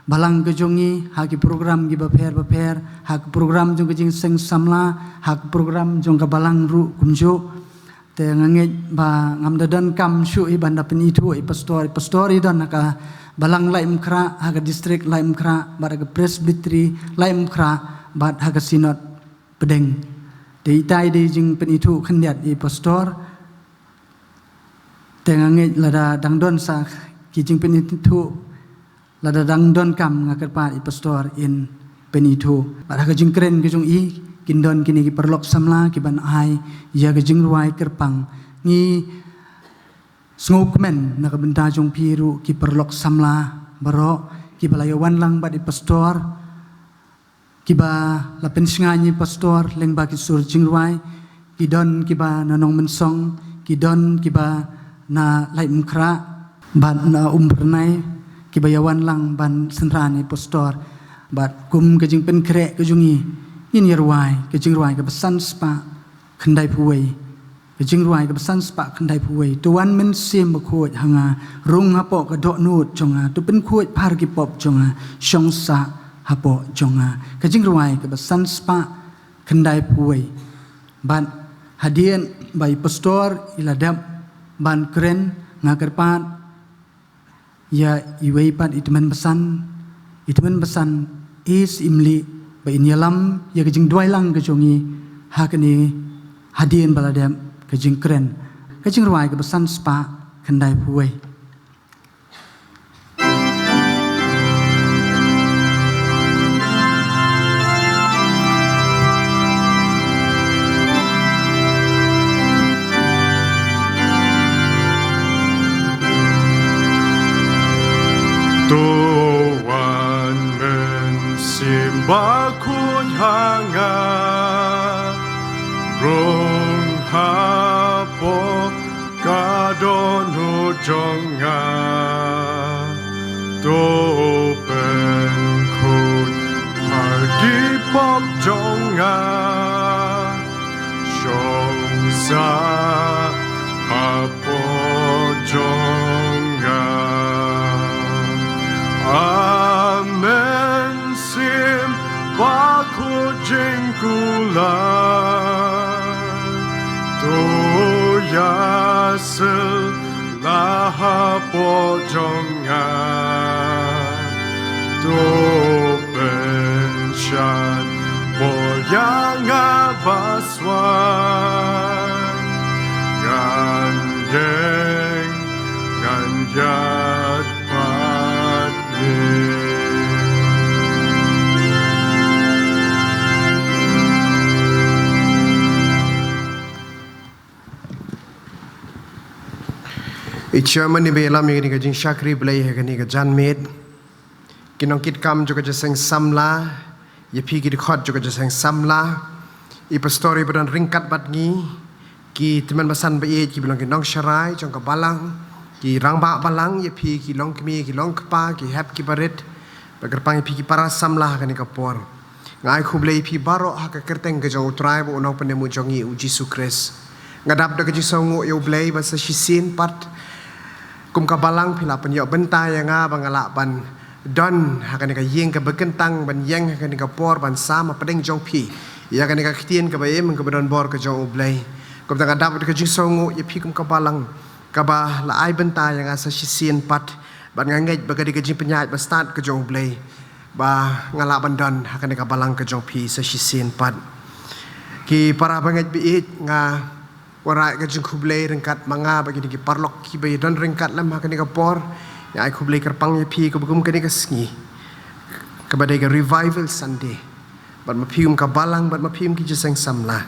balang ka jong ngi, ha ki program kiba pher bapher, ha ki program jong ka jingïaseng samla, ha ki program jong ka balang ruh kumjuh. Te nga ngeit ba ngam da donkam shuh hi ban da pynithuh i Pastor, i Pastor i don ha ka balang Laitumkhrah, ha ka district Laitumkhrah, bad ha ka Presbytery Laitumkhrah, bad ha ka Synod Pdeng. Te itai dei jingpynithuh khyndiat i Pastor. Te nga ngeit lada dang don sa ki jingpynithuh, lada dang donkam, nga kyrpad i Pastor in pynithuh. Bad ha ka jingkren ka jong i, kin don kine ki paralok samla kiban ai ïa ka jingrwai kyrpang. Ngi sngewkmen na ka bynta jong phi ruh ki paralok samla baroh kiba la ïawan lang bad i Pastor, kiba la pynshngaiñ ïa i Pastor lyngba ki sur jingrwai. Ki don kiba na Nongmynsong, ki don kiba na Laitumkhrah bad na Umphyrnai, kiba ïawan lang ban synran ïa i Pastor. Bad kum ka jingpynkhreh ka jong ngi, ngin ïa rwai ka jingrwai kaba san spah khyndaiphew wei. Ka jingrwai kaba san spah khyndaiphew wei. To wan Mynsiem Bakhuid ha nga, rung hapoh ka dohnud jong nga, to pynkhuid phar ki pop jong nga, shong sah hapoh jong nga. Ka jingrwai kaba san spah khyndaiphew wei. Bad hadien ba i Pastor i la dep ban kren, nga kyrpad ïa iwei pat i tymmen basan, i tymmen basan S. Imlieh, ba in ïalam ïa ka jingduwai lang ka jong ngi ha kane hadien ba la dep ka jingkren. Ka jingrwai kaba san spah khyndaiphew wei. To wan Mynsiem Bakhuid ha nga, rung hapoh ka dohnud jong nga, to pynkhuid phar ki pop jong nga, shong sah hapoh jong nga. Amen. Mynsiem Bakhuid jingkular, to ïasyllok La hapoh jong nga, to pynshad bor ïa nga baswan. Ngan ïeng, ngan ïaid pat ïing. I chairman, iba ïalam ïa kane ka jingshakri Blei ha kane ka janmiet. Ki nongkitkam jong ka jingïaseng samla, ïa phi ki dkhot jong ka jingïaseng samla. I pastor iba don ryngkat bad ngi, ki tymmen basan ba ïeit kiba long ki nongsharai jong ka balang, ki rangbah balang, ïa phi ki longkmie ki longkpa, ki hep ki barit ba kyrpang, ïa phi ki para samla ha kane ka por. Nga ai khublei ïa phi baroh ha ka kyrteng ka jong U Trai bad U Nongpynim jong ngi U Jisu Khrist. Nga dap da ka jingsngewnguh ïa U Blei ba sa shisien pat kum ka balang phi la pynïoh bynta ïa nga ba nga lah ban don ha kane ka ïing kaba kyntang, ban ïeng ha kane ka por ban sam hapdeng jong phi ïa kane ka ktien kaba im kaba don bor ka jong U Blei. Kumta nga dap da ka jingsngewnguh ïa phi kum ka balang kaba la ai bynta ïa nga sa shisien pat, bad nga ngeit ba ka dei ka jingpynïaid ba stad ka jong U Blei ba nga lah ban don ha kane ka balang ka jong phi sa shisien pat. Ki para bangeit ba ïeit, nga wanrah ka jingkhublei ryngkat ma nga bad kine ki paralok kiba ïadon ryngkat lem ha kane ka por. Nga ai khublei kyrpang ïa phi kaba kum kane ka sngi kaba dei ka Revival Sunday, bad ma phi kum ka balang, bad ma phi kum ki jingïaseng samla.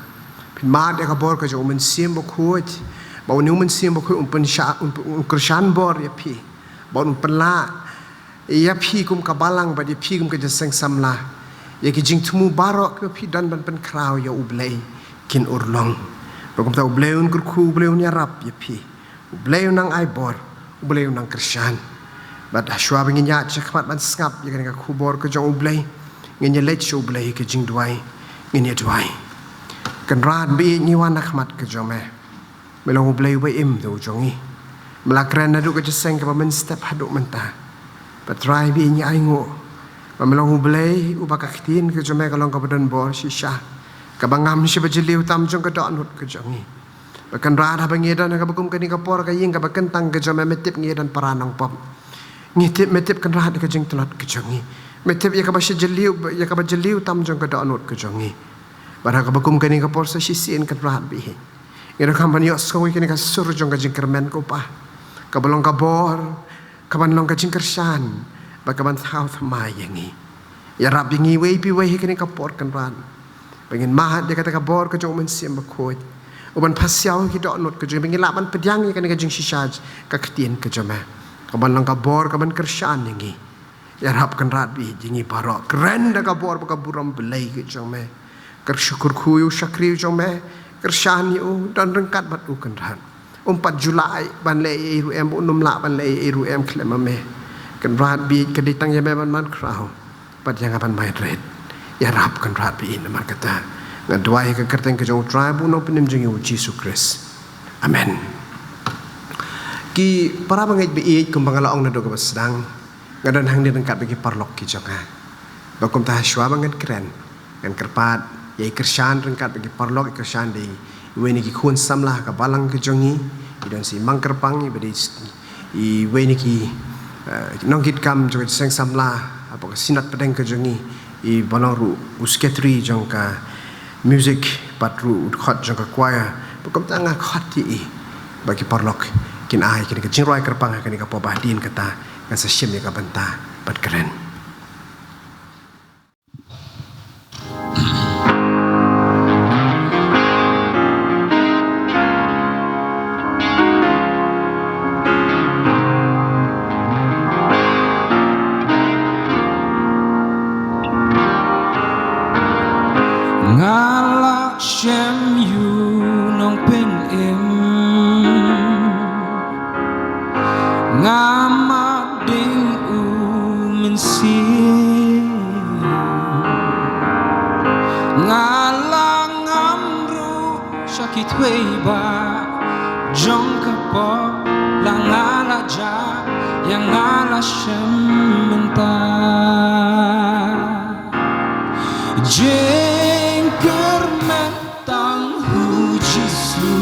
Phin mad ïa ka bor ka jong U Mynsiem Bakhuid, ba une U Mynsiem Bakhuid un pynsha-, un, un kyrshan bor ïa phi, ba un pynlah ïa phi kum ka balang bad ïa phi kum ka jingïaseng samla. Ïa ki jingthmu baroh kiba phi don ban pynkhraw ïa U Blei kin urlong. Bad kumta U Blei un kyrkhu, U Blei un ïarap ïa phi. U Blei un nang ai bor, U Blei un nang kyrshan. Bad hashwa ba ngin ïaid shakhmat ban sngap ïa kane ka khubor ka jong U Blei, ngin ïaleit sha U Blei ha ka jingduwai, ngin ïaduwai. Kynrad ba ïeit, ngi wan ha khmat ka jong me. Me long U Blei uba im da u jong ngi. Me la kren naduh ka jingïaseng kaba mynstep haduh mynta. Bad Trai ba ïeit, ngi ainguh ba me long U Blei uba ka ktien ka jong me ka long kaba don bor shisha, kaba ngam sha ba jylliew tam jong ka dohnud ka jong ngi. Bad Kynrad, haba ngi don ha kaba kum kane ka por, ka ïing kaba kyntang ka jong me, me tip ngi don para nongpop. Ngi tip, me tip Kynrad ïa ka jingtlot ka jong ngi. Me tip ïa kaba sha jylliew, ïa kaba jylliew tam jong ka dohnud ka jong ngi. Bad ha kaba kum kane ka por sa shisien, Kynrad ba ïeit, ngi donkam ban ïohsngew ïa kane ka sur jong ka jingkyrmen, ko Pa, kaba long ka bor, kaban long ka jingkyrshan, bad kaban thaw thymmai ïa ngi. Ïarap ïa ngi iwei pa iwei ha kane ka por, Kynrad, ba ngin mad ïa kata ka bor ka jong U Mynsiem Bakhuid, uban pasiaw ïa ki dohnud ka jong ngi, ba ngin lah ban pdiang ïa kane ka jingshisha, ka ktien ka jong me, kaban long ka bor kaban kyrshan ïa ngi. Ïarap, Kynrad ba ïeit, ïa ngi baroh. Kren da ka bor bad ka burom Blei ka jong me. Kyrshu kyrkhu ïa u shakri u jong me. Kyrshan ïa u, don ryngkat bad u, Kynrad. Um pat ju lah ban leh ei ei ruh em, um lah ban leh ei ei ruh em khlem ma me. Kynrad ba ïeit, ka dei tang ïa me ban, ban khraw, bad ïa nga ban mairit. Ïarap, Kynrad ba ïeit, namar kata nga duwai ha ka kyrteng ka jong U Trai bad U Nongpynim jong ngi U Jisu Khrist. Amen. Ki para bangeit ba ïeit, kumba nga la ong naduh kaba sdang, nga don hangne ryngkat bad ki paralok ki jong nga. Bad kumta hashwa ba ngan kren, ngan kyrpad ïa i kyrshan ryngkat bad ki paralok, i kyrshan da iwei na ki khun samla ha ka balang ka jong ngi, i don sa i Mang Kyrpang, iba dei iwei na ki, eh, nongkitkam jong ka jingïaseng samla hapoh ka Synod pdeng ka jong ngi, iba long ruh u sekretari jong ka music bad ruh u dkhot jong ka choir. Bad kumta nga khot ïa i, ba ki paralok kin ai kane ka jingrwai kyrpang ha kane ka por, ba hadien kata ngan sa shim ïa ka bynta bad kren. Nga la shem ïa u Nongpynim, nga mad ïa u Mynsiem, nga la ngam ruh sha ki thwei ba jong ka pop, la nga la jah, ïa nga la shem mynta. Jingkyrmen tang ha u Jisu,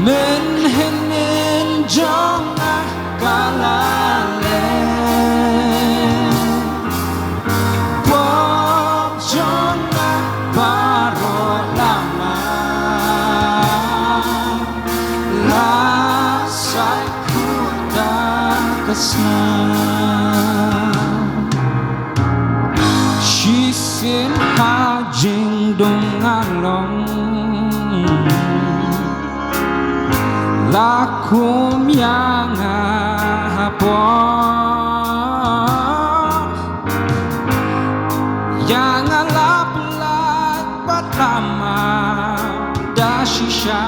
men hyn La kum ïa nga ha por, ïa nga la pyllait bad la mar da shisha,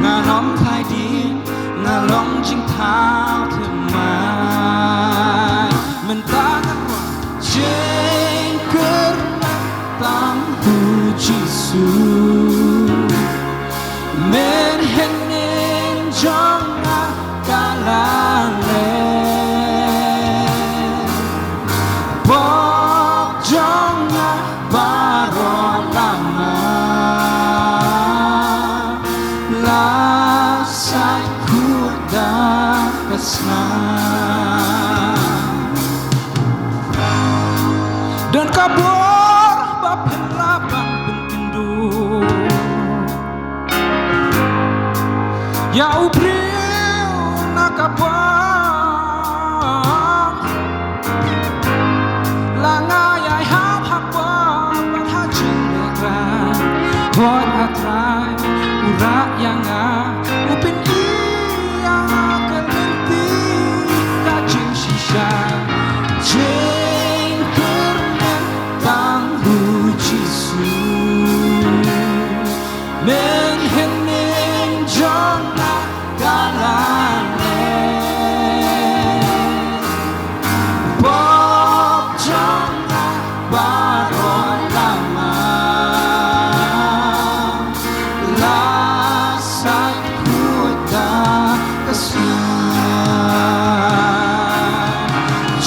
nga nym phai dien, nga long jingthaw thymmai. Mynta nga kwah jingkyrmen tang ha u Jisu. Men hynnin jong nga ka la leh. Pop jong nga baroh la mar, la sait khuid da ka snam. Don ka bor ba phin lah ban pynkynduh ïa u briew na ka bor. La nga ïai hap ha por bad ha jingïarap, hooid ha Trai u rah ïa nga, u pyni ïa nga ka lynti ka jingshisha. Jingkyrmen tang ha u Jisu. Men hynnin jong nga ka la leh. Pop jong nga baroh la mar, la sait khuid da ka snam.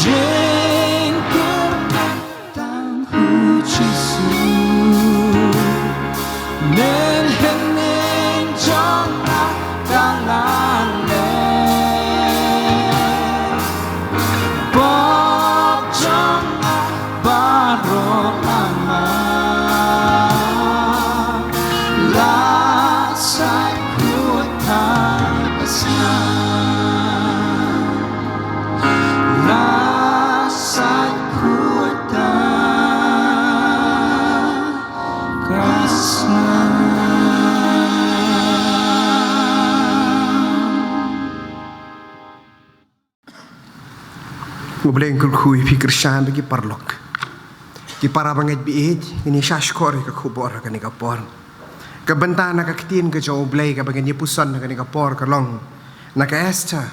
Jingkyrmen tang ha u Jisu. Men hynnin jong nga ka la leh. Pop jong nga baroh la mar, la sait khuid da ka snam. La sait khuid da ka snam. U Blei un kyrkhu ïa phi kyrshan bad ki paralok. Ki para bangeit baieit, ngin ïa shah shkor ïa ka khubor ha kane ka por. Ka bynta na ka ktien ka jong U Blei kaba ngin ïa puson ha kane ka por ka long na ka Esther.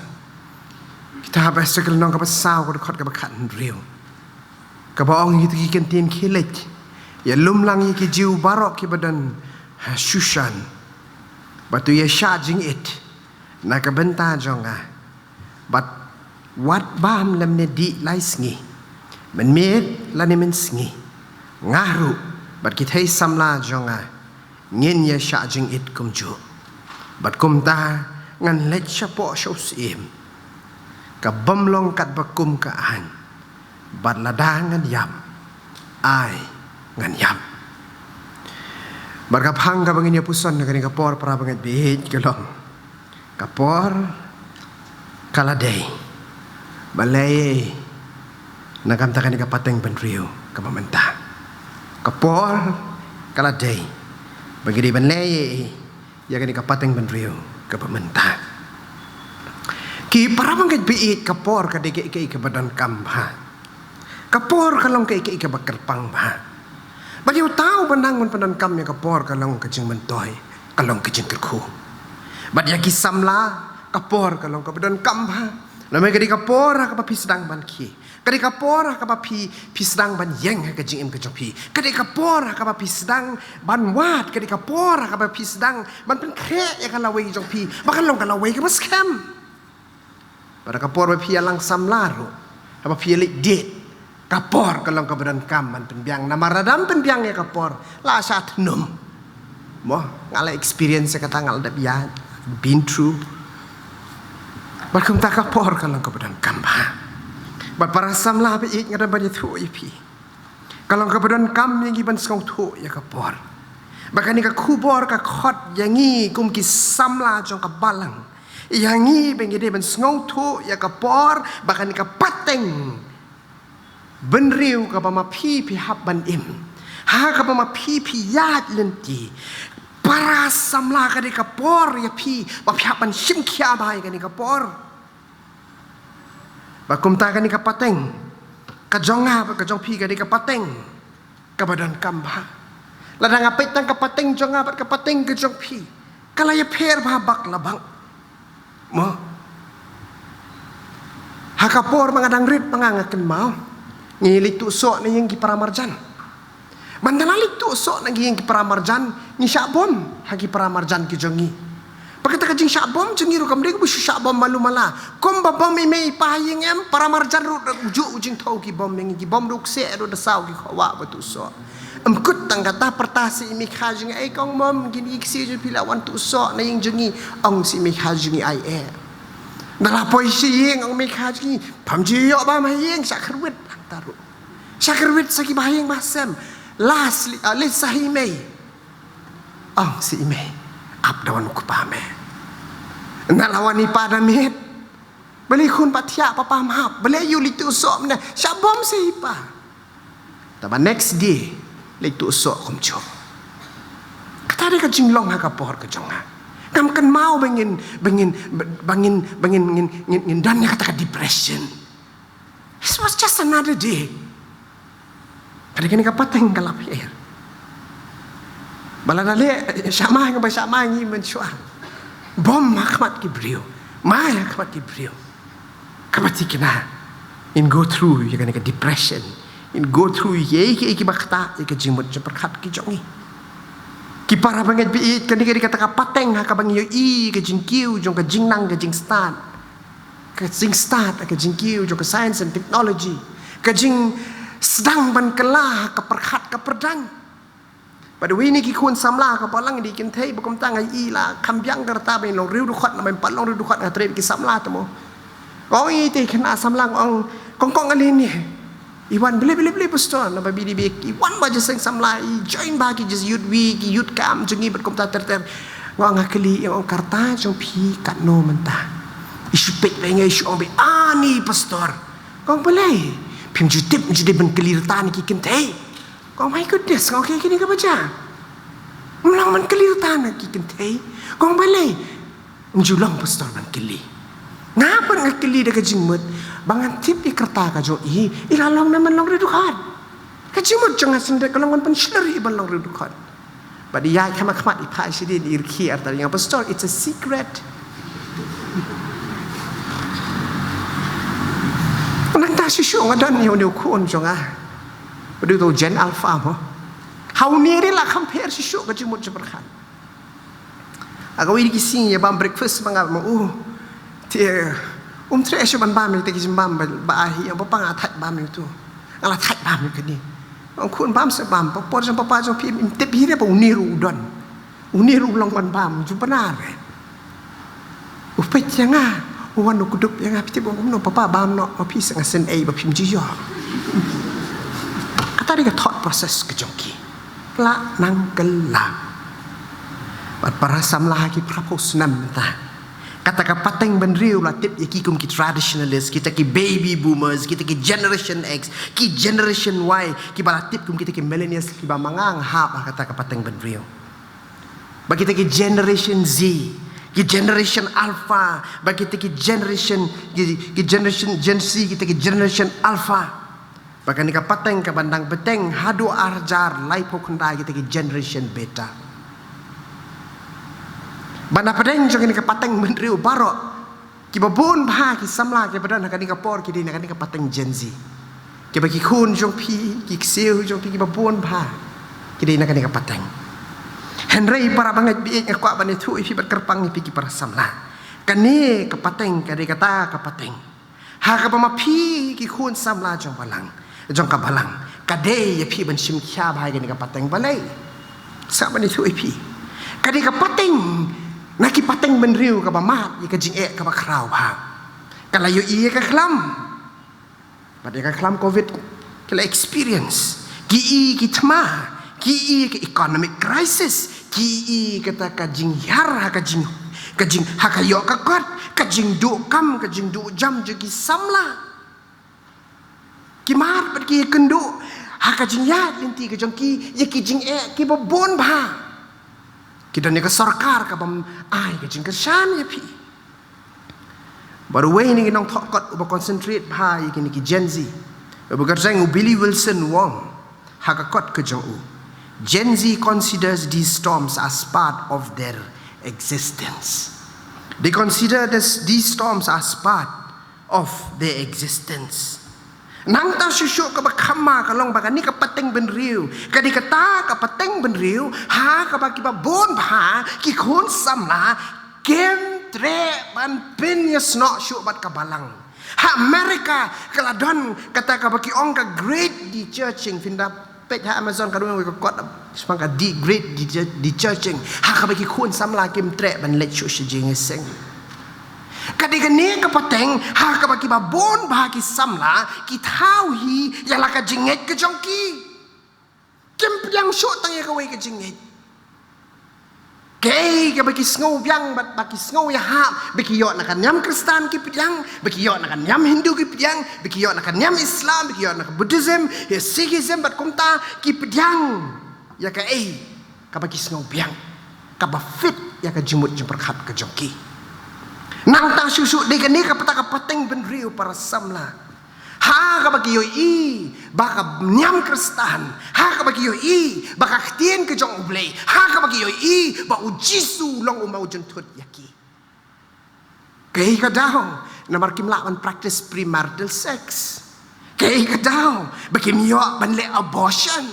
Kitab Esther ka lynnong kaba saw, ka dkhot kaba khathynriew. Kaba ong ïa kita ki kyntien khie leit: Ïalum lang ïa ki Jiw baroh kiba don ha Shushan, bad to ïashah jingit na ka bynta jong nga. Bad wat bam lymne dih lai sngi, mynmiet lane mynsngi, nga ruh bad ki thei samla jong nga ngin ïashah jingit kumjuh. Bad kumta ngan leit shapoh sha u syiem, ka bym long katba kum ka aiñ. Bad lada ngan ïap, ai ngan ïap. Bad ka phang kaba ngin ïa puson ha kane ka por, para bangeit baieit, ka long: Ka por ka la dei ban leh ei ei na ka bynta kane ka pateng bynriew kaba mynta. Ka por ka la dei ba ngi dei ban leh ei ei ïa kane ka pateng bynriew kaba mynta. Ki para bangeit baieit, ka por ka dei kaei kaei kaba donkam bha. Ka por ka long kaei kaei kaba kyrpang bha. Bad ïa uta uba nang ban pyndonkam ïa ka por ka long ka jingmyntoi, ka long ka jingkyrkhu. Bad ïa ki samla, ka por ka long kaba donkam bha. Namar ka dei ka por ha kaba phi sdang ban khie, ka dei ka por ha kaba phi, phi sdang ban ïeng ha ka jingim ka jong phi, ka dei ka por ha kaba phi sdang ban wad, ka dei ka por ha kaba phi sdang ban pynkhreh ïa ka lawei jong phi ba kan long ka lawei kaba skhem. Bad ka por ba phi ïalang samla ruh, haba phi ïaleit date, ka por ka long kaba donkam ban pynbiang. Namar lada ym pynbiang ïa ka por, la shah thnum. Mo, nga la experience ïa kata, nga la dep ïaid, been through. Bad kumta ka por ka long kaba donkam bha. Bad para samla baieit, nga don ban ïathuh ïa phi, ka long kaba donkam ïa ngi ban sngewthuh ïa ka por. Ba kane ka khubor ka khot ïa ngi kum ki samla jong ka balang, ïa ngi ba ngi dei ban sngewthuh ïa ka por, ba kane ka pateng bynriew kaba ma phi phi hap ban im, ha kaba ma phi phi ïaid lynti, Para samla, ka dei ka por ïa phi ba phi hap ban shim khia bha ïa kane ka por. Ba kumta kane ka pateng ka jong nga bad ka jong phi ka dei ka pateng kaba donkam bha. Lada nga peit tang ka pateng jong nga bad ka pateng ka jong phi, ka la ïapher bha bak la bak. Mo. Ha ka por ba nga dang rit ba nga, nga kynmaw, ngi leit tuh soh na ïing ki para marjan. Ban da la leit tuh soh na ïing ki para marjan, ngi shah bom ha ki para marjan ki jong ngi. Ba kata ka jingshah bom jong ngi ruh kam dei kaba shu shah bom malu mala. Kumba bom i mei i pa ha ïing, em, para marjan ruh da juh u jingthaw ki bom ïa ngi, ki bom ruh kseh ruh da saw ki khawa ba tuh soh. Em kut tang kata, pyrta sa i mei kha jong ngi, ai kong mom, kine ki ksiew jong phi la wan tuh soh na ïing jong ngi. Ong sa i mei kha jong ngi, ai eh. Da la poi sha ïing, ong mei kha jong ngi, pham ju ïoh bam ha ïing, shah kyrwit hangta ruh. Shah kyrwit sa ki ba ha ïing ba ha sem. Last, ah, leit sa ha i mei. Ong sa i mei, ap da wan u kpa me. Na la wan i pa da miet. Balei khun ba thiah, papa map. Balei ïoh leit tuh soh mynne. Shah bom sa i pa. Te ba next day leit tuh soh kumjuh. Kata dei ka jinglong ha ka por ka jong nga. Ngam kynmaw ba ngin, ba ngin, ba ngin, ba ngin, ngin, ngin, ngin don ïa kata ka depression. It was just another day. Ka dei kane ka pateng ka la pher. Ba lada leh shah mai, nga ba shah mai ngi mynshuwa. Bom ha khmat ki briew. Mai ha khmat ki briew. Kaba thikna, in go through ïa kane ka depression, in go through ïa ki, ïa ki ba kata, ïa ka jingmut jingpyrkhat ki jong ngi. Ki para bangeit ba ïeit, kane ka dei kata ka pateng ha kaba ngi ïohi ka jingkiew jong ka jingnang ka jingstad, ka jingstad, ka jingkiew jong ka science and technology, ka jingsdang ban kylla ka pyrkhat ka pyrdang. Bad wei na ki khun samla ka balang dei kynthei ba kumta nga i la kham biang ka rta ba in long riewdukot, namar in pat long riewdukot nga trei ki samla te mo. Nga ong ïa ite khynnah samla, nga ong, kong kong ale ne. I wan, balei, balei, balei pastor, naba bidi bik i wan ba jingïaseng samla, i join ba ki jingïaseng youth week, ki youth camp jong ngi bad kumta ter ter. Nga ong, nga kylli, nga ong ka rta jong phi katno mynta? I shu peit ba nga, i shu ong ba ani pastor. Nga ong balei? Phim ju tip, ju dei ban kylli rta na ki kynthei. Kong, my goodness, kong, okay, kine kaba jia. Ym long ban kylli rta na ki kynthei. Kong, balei? Ym ju long pastor ban kylli. Nga pat nga kylli da ka jingmut ba ngan tip ïa ka rta ka jong i, i la long ne ym long riewdukot. Ka jingmut jong nga shisien ka long ban pynshlur ïa i ban long riewdukot. Bad i ïaid kham khmat, i phai shadien, i rkhie artat, i ong, pastor, it's a secret. Nangta shisha nga don ïa une u khun jong nga. Ba dei uto u Gen Alpha mo. Ha une ruh la kham pher shisha ka jingmut jingpyrkhat. Ha kawei na ki sngi ïa bam breakfast ma nga bad ma u. Te um treh shuh ban bam ïa kita ki jingbam ba, ba ai hi, i ong, papa, nga thait bam ïa uto. Nga la thait bam ïa kane. Ong, khun, bam sa bam, por jong papa jong phi im tip hi re ba une ruh u don. Une ruh u long ban bam, ju bna re. U peit ïa nga, u wan u kdup ïa nga, phi tip, u ong kumno, papa, bam noh ma phi, sa nga sngewthuh ba phim ju ïoh. Kata dei ka thought process ka jong ki. Lah nang kylla. Bad para samla ha ki phraphew snem mynta, kata ka pateng bynriew la tip ïa ki kum ki traditionalist, kita ki baby boomers, kita ki generation X, ki generation Y, kiba la tip kum kita ki millennials, kiba ma nga nga hap ha kata ka pateng bynriew. Ba kita ki generation Z, ki generation Alpha, ba kita ki generation, ki, ki generation Gen Z, kita ki generation Alpha. Ba kane ka pateng kaban dang bteng haduh ar hajar laiphew khyndai, kita ki generation Beta. Ba na pdeng jong kane ka pateng bynriew baroh, kiba bun bha ki samla kiba don ha kane ka por ki dei na kane ka pateng Gen Z. Kiba ki khun jong phi, ki ksiew jong phi kiba bun bha ki dei na kane ka pateng. Hynrei para bangeit ba ïeit, nga kwah ban ïathuh ïa phi bad kyrpang ïa phi ki para samla. Kane ka pateng ka dei kata ka pateng ha kaba ma phi ki khun samla jong balang, jong ka balang, ka dei ïa phi ban shim khia bha ïa kane ka pateng. Balei? Sa ban ïathuh ïa phi. Ka dei ka pateng na ki pateng bynriew kaba mad ïa ka jingeh kaba khraw bha. Ka la ïohi ïa ka khlam. Bad ïa ka khlam covid ki la experience. Ki i ki thma, ki i ka economic crisis, ki i kata ka jinghiar ha ka jing, ka jing, ha ka ïoh ka kot, ka jingduh kam, ka jingduh jam jong ki samla. Ki mad bad ki ïakynduh ha ka jingïaid lynti ka jong ki ïa ki jingeh kiba bun bha. Ki don ïa ka sorkar ka bym ai ka jingkyrshan ïa phi. Bad uwei na ki nongthoh kot uba concentrate bha ïa kine ki Gen Z, uba kyrteng u Billy Wilson Wong, ha ka kot ka jong u, "Gen Z considers these storms as part of their existence." They consider this, these storms as part of their existence. Nangta shuh shuh kaba kham ma ka long ba kane ka pateng bynriew, ka dei kata ka pateng bynriew ha kaba kiba bun bha ki khun samla kim treh ban pynïasnoh shuh bad ka balang. Ha America ka la don kata kaba ki ong ka Great Dechurching. Phin da peit ha Amazon ka don ka kot shaphang ka The Great Dechu-, Dechurching, ha kaba ki khun samla kim treh ban leit shuh sha jingïaseng. Ka dei kane ka pateng ha kaba kiba bun bha ki samla ki thaw hi ïa la ka jingngeit ka jong ki. Kim pdiang shuh tang ïa kawei ka jingngeit. Kaei kaba ki sngew biang bad ba ki sngew ïahap, ba ki ïoh na ka niam Khristan ki pdiang, ba ki ïoh na ka niam Hindu ki pdiang, ba ki ïoh na ka niam Islam, ba ki ïoh na ka Buddhism, ïa Sikhism bad kumta, ki pdiang ïa kaei kaba ki sngew biang, kaba fit ïa ka jingmut jingpyrkhat ka jong ki. Nangta shuh shuh dei kane ka pat ka pateng bynriew para samla ha kaba ki ïohi ba ka niam Khristan, ha kaba ki ïohi ba ka ktien ka jong U Blei, ha kaba ki ïohi ba U Jisu u long u mawjynthut ïa ki. Kaei ka daw? Namar kim lah ban practice premarital sex. Kaei ka daw? Ba kim ïoh ban leh abortion.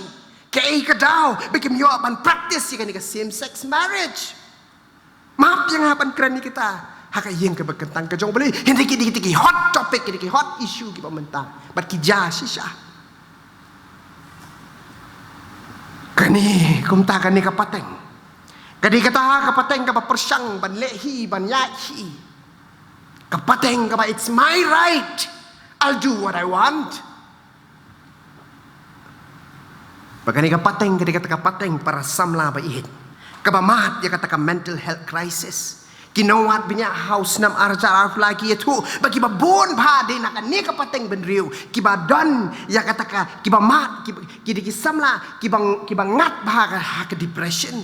Kaei ka daw? Ba kim ïoh ban practice ïa kane ka same sex marriage. Map ïa nga ban kren ïa kita ha ka ïing kaba kyntang ka jong U Blei. Hynrei ki dei kita ki hot topic, ki dei ki hot issue kiba mynta bad ki jia shisha. Kane kumta kane ka pateng ka dei kata ka pateng kaba pyrshang ban leh hi ban ïaid hi. Ka pateng kaba, "It's my right, I'll do what I want." Ba kane ka pateng ka dei kata ka pateng para samla ba ïeit, kaba mad ïa kata ka mental health crisis. Ki nongwad bniah ha u snem ar hajar arphew lai ki ïathuh ba kiba bun bha dei na kane ka pateng bynriew kiba don ïa kata ka, kiba mad, kiba, ki dei ki samla kiba, kiba ngat bha ha ka depression.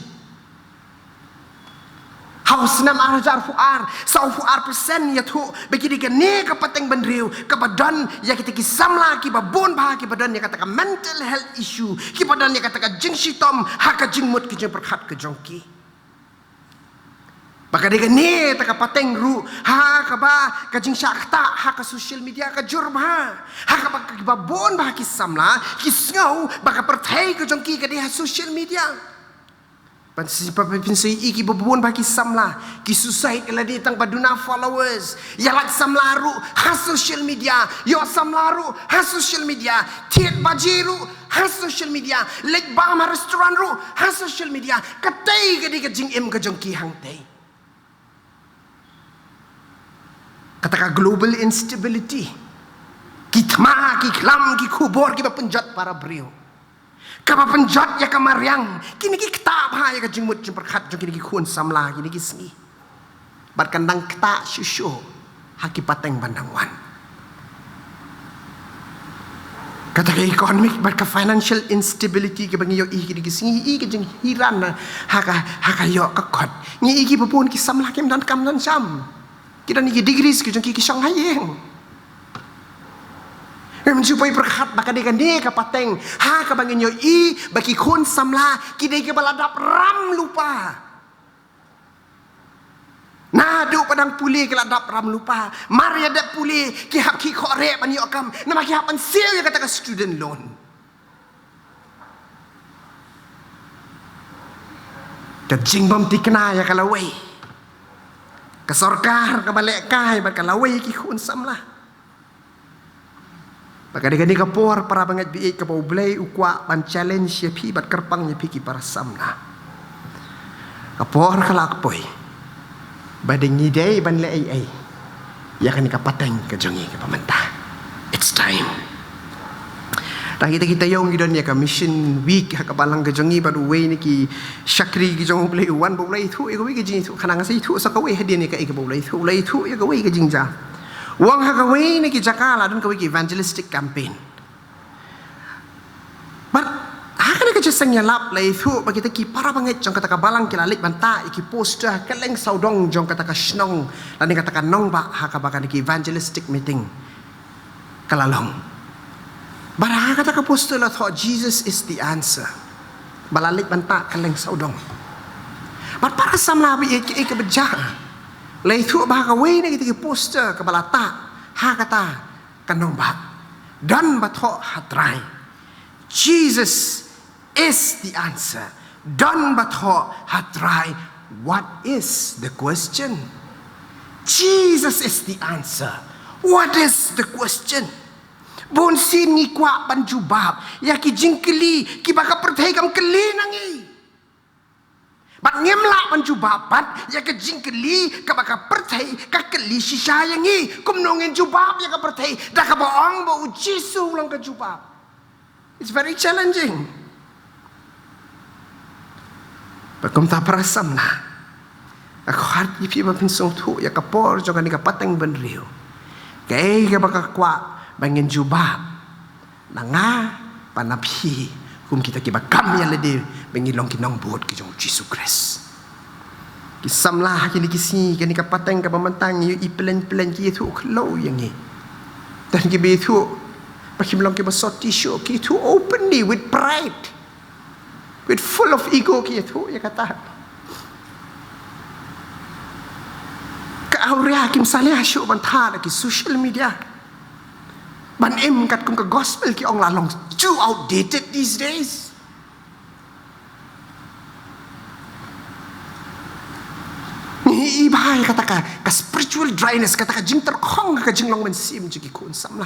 Ha u snem ar hajar arphew ar, sawphew ar percent ïathuh ba ki dei kane ka pateng bynriew kaba don ïa kita ki samla kiba bun bha kiba don ïa kata ka mental health issue, kiba don ïa kata ka jingshitom ha ka jingmut ka jingpyrkhat ka jong ki. Ba ka dei kane kata ka pateng ruh ha kaba ka jingshah ktah ha ka social media ka jur bha, ha kaba kiba bun bha ki samla ki sngew ba ka pyrthei ka jong ki ka dei ha social media. Ban si pa pynsi i kiba bun bha ki samla ki suicide ïa lade tang ba duna followers. Ïa lait samla ruh ha social media, ïoh samla ruh ha social media, thied baje ruh ha social media, leit bam ha restaurant ruh ha social media. Katei ka dei ka jingim ka jong ki hangtei. Kata ka global instability, ki thma, ki khlam, ki khubor kiba pynjot para briew, kaba pynjot ïa ka mariang, kine ki ktah bha ïa ka jingmut jingpyrkhat jong kine ki khun samla kine ki sngi. Bad kan dang ktah shuh shuh ha ki pateng ban dang wan. Kata ka economic bad ka financial instability kaba ngi ïohi kine ki sngi, i ka jinghiran na ha ka, ha ka ïoh ka kot. Ngi i kiba bun ki samla kim don kam don jam. Ki don ki degrees ki jong ki, ki shong ha ïing. Ngim ju poi pyrkhat ba ka dei kane ka pateng ha kaba ngin ïohi ba ki khun samla ki dei kiba la dap ram lypa. Naduh ba dang pule ki la dap ram lypa. Mar ïa dep pule ki hap ki khoreh ban ïoh kam, namar ki hap ban siew ïa kata ka student loan. Ka jingbym thikna ïa ka lawei. Ka sorkar kaba lehkai bad ka lawei ki khun samla. Ba ka dei kane ka por para bangeit baieit kaba U Blei u kwah ban challenge ïa phi bad kyrpang ïa phi ki para samla. Ka por ka la poi ba dei ngi dei ban leh ei ei ïa kane ka pateng ka jong ngi kaba mynta. It's time. Tang kita kita ïong ngi don ïa ka mission week ha ka balang ka jong ngi bad uwei na ki shakri ki jong U Blei u wan ba u la ïathuh ïa kawei ka jingïathuh, khnang sa ïathuh sa kawei hadien ïa kaei kaba u la ïathuh, u la ïathuh ïa kawei ka jingjia. U ong ha kawei na ki jaka la don kawei ka evangelistic campaign. Bad ha kane ka jaka Seng ïalap la ithuh ba kita ki para bangeit jong kata ka balang ki la leit ban tah ïa ki poster ha kylleng sawdong jong kata ka shnong lane kata ka nongbah ha kaba kane ka evangelistic meeting ka la long. Bad ha kata ka poster la thoh, "Jesus is the answer." Ba la leit ban tah kylleng sawdong. Bad para samla ba ïeit, kaei kaba jia? La ithuh ba ha kawei na kita ki poster kaba la tah ha kata ka nongbah, don ba thoh, "Ha Trai, Jesus is the answer." Don ba thoh, "Ha Trai, what is the question?" Jesus is the answer. What is the question? Bun sien ngi kwah ban jubab ïa ki jingkylli kiba ka pyrthei kam kylli na ngi. Bad ngim lah ban jubab pat ïa ka jingkylli kaba ka pyrthei ka kylli shisha ïa ngi. Kumno ngin jubab ïa ka pyrthei da kaba ong ba U Jisu u long ka jubab? It's very challenging. Bad kumta para samla, nga khot ïa phi ba phin sngewthuh ïa ka por jong kane ka pateng bynriew. Kaei kaba nga kwah ba ngin jubab, na nga bad na phi, kum kita kiba kam ïa lade ba ngi long ki nongbud ki jong U Jisu Khrist. Ki samla ha kine ki sngi, kane ka pateng kaba mynta ngi ïohi pyllein pyllein, ki ïathuh khlaw ïa ngi. Don kiba ïathuh ba kim long kiba soti shuh, ki ïathuh openly with pride, with full of ego, ki ïathuh ïa kata. Ka awria, kim salia shuh ban tah da ki social media ban im katkum ka gospel, ki ong la long too outdated these days. Ngi i bha ïa kata ka, ka spiritual dryness, kata ka jingtyrkhong ka jinglong mynsiem jong ki khun samla.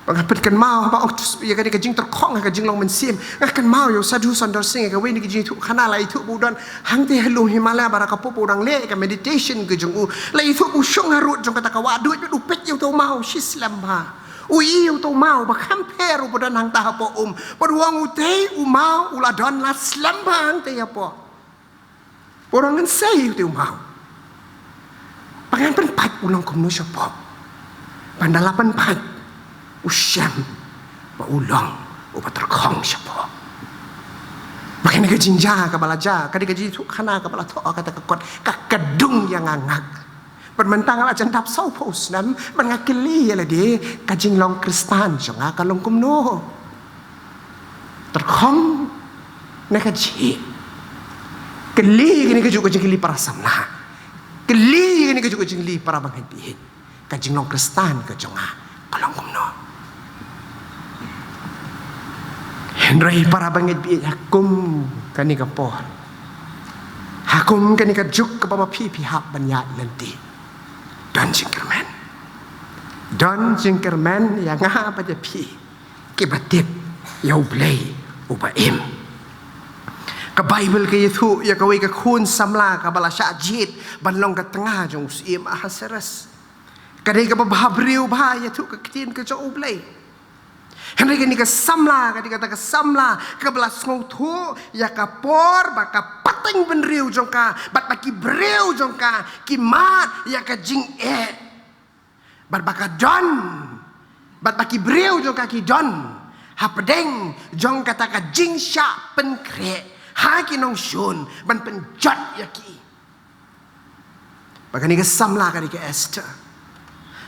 Ba nga pynkynmaw ba ong tus ïa kane ka jingtyrkhong ka jinglong mynsiem, nga kynmaw ïa u Sadhu Sundar Singh, ïa kawei na ki jingïathuhkhana, la ïathuh ba u don hangtei ha lum Himalaya baroh ka pop, u dang leh ka meditation ka jong u. La ïathuh ba u shong harud jong kata ka wah duid, u peit ïa uto u maw shi slem bha. U i ïa uto u maw ba kham pher uba don hangta hapoh um, bad u ong, utei u maw u la don la slem bha hangtei hapoh. Ba u dang ngan sei utei u maw, ba ngan pynpait u long kumno shapoh. Bad ynda la pynpait, u shem ba u long uba tyrkhong shapoh. Ba kane ka jingjia kaba la jia, kane ka jingïathuhkhana kaba la thoh ha kata ka kot, ka kdung ïa nga ngak. Bad mynta nga la jan dap sawphew snem, bad nga kylli ïa lade, ka jinglong Khristan jong nga ka long kumno? Tyrkhong ne ka jhieh? Kylli kane kajuh ka jingkylli para samla. Kylli kane kajuh ka jingkylli para bangeit baieit. Ka jinglong Khristan ka jong nga ka long kumno? Hynrei para bangeit baieit, ha kum kane ka por, ha kum kane ka juk kaba ma phi phi hap ban ïaid lynti, don jingkyrmen. Don jingkyrmen ïa nga bad ïa phi kiba tip ïa U Blei uba im. Ka Baibl ka ïathuh ïa kawei ka khun samla kaba la shah jied ban long ka tnga jong u syiem Ahasuerus. Ka dei kaba bhabriew bha ïathuh ka ktien ka jong U Blei. Hynrei kane ka samla, ka dei kata ka samla kaba la sngewthuh ïa ka por ba ka pateng bynriew jong ka bad ba ki briew jong ka ki mad ïa ka jingeh, bad ba ka don, bad ba ki briew jong ka ki don hapdeng jong kata ka jingshah pynkhreh ha ki nongshun ban pynjot ïa ki. Ba kane ka samla ka dei ka Esther.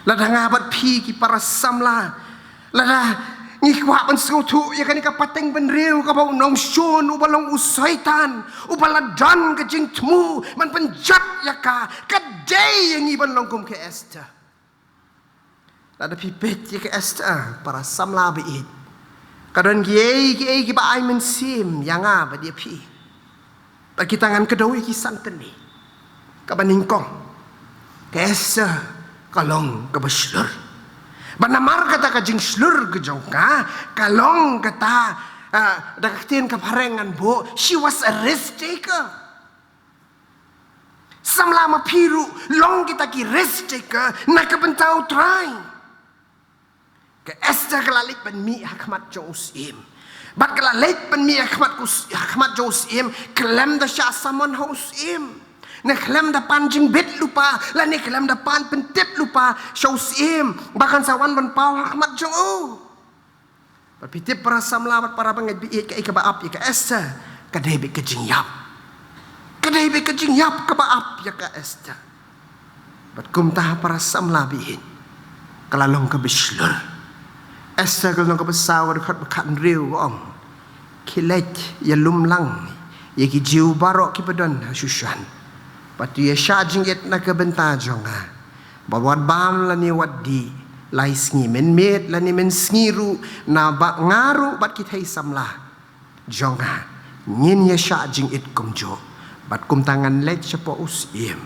Lada nga bad phi ki para samla, lada ngi kwah ban sngewthuh ïa kane ka pateng bynriew kaba u nongshun uba long u Soitan uba la don ka jingthmu ban pynjot ïa ka, ka dei ïa ngi ban long kum ka Esther. Lada phi peit ïa ka Esther, para samla baieit, ka don kiei kiei kiba ai mynsiem ïa nga bad ïa phi. Bad kita ngan kdew ïa ki san tylli. Kaba nyngkong, ka Esther ka long kaba shlur. Bad namar kata ka jingshlur ka jong ka, ka long kata, ah, da ka ktien ka phareng ngan buh, she was a risk taker. Samla ma phi ruh long kita ki risk taker na ka bynta U Trai. Ka Esther ka la leit ban mih ha khmat jong u syiem. Bad ka la leit ban mih ha khmat u s-, ha khmat jong u syiem khlem da shah summon ha u syiem, ne khlem da pan jingbit lypa, lane khlem da pan pyntip lypa sha u syiem ba kan sa wan ban paw ha khmat jong u. Bad phi tip para samla bad para bangeit ba ïeit, kaei kaba ap ïa ka Esther, ka dei beit ka jingïap. Ka dei beit ka jingïap kaba ap ïa ka Esther. Bad kumta para samla ba ïeit, ka la long kaba shlur. Esther ka long kaba saw, ka dkhot ba khathynriew ka ong: Khie leit ïalum lang ïa ki Jiw baroh kiba don ha Shushan. Bad to ïa shah jingit na ka bynta jong nga. Bad wat bam lane wat dih lai sngi, mynmiet lane mynsngi ruh, naba nga ruh bad ki thei samla jong nga ngin ïa shah jingit kumjuh. Bad kumta ngan leit shapoh u syiem.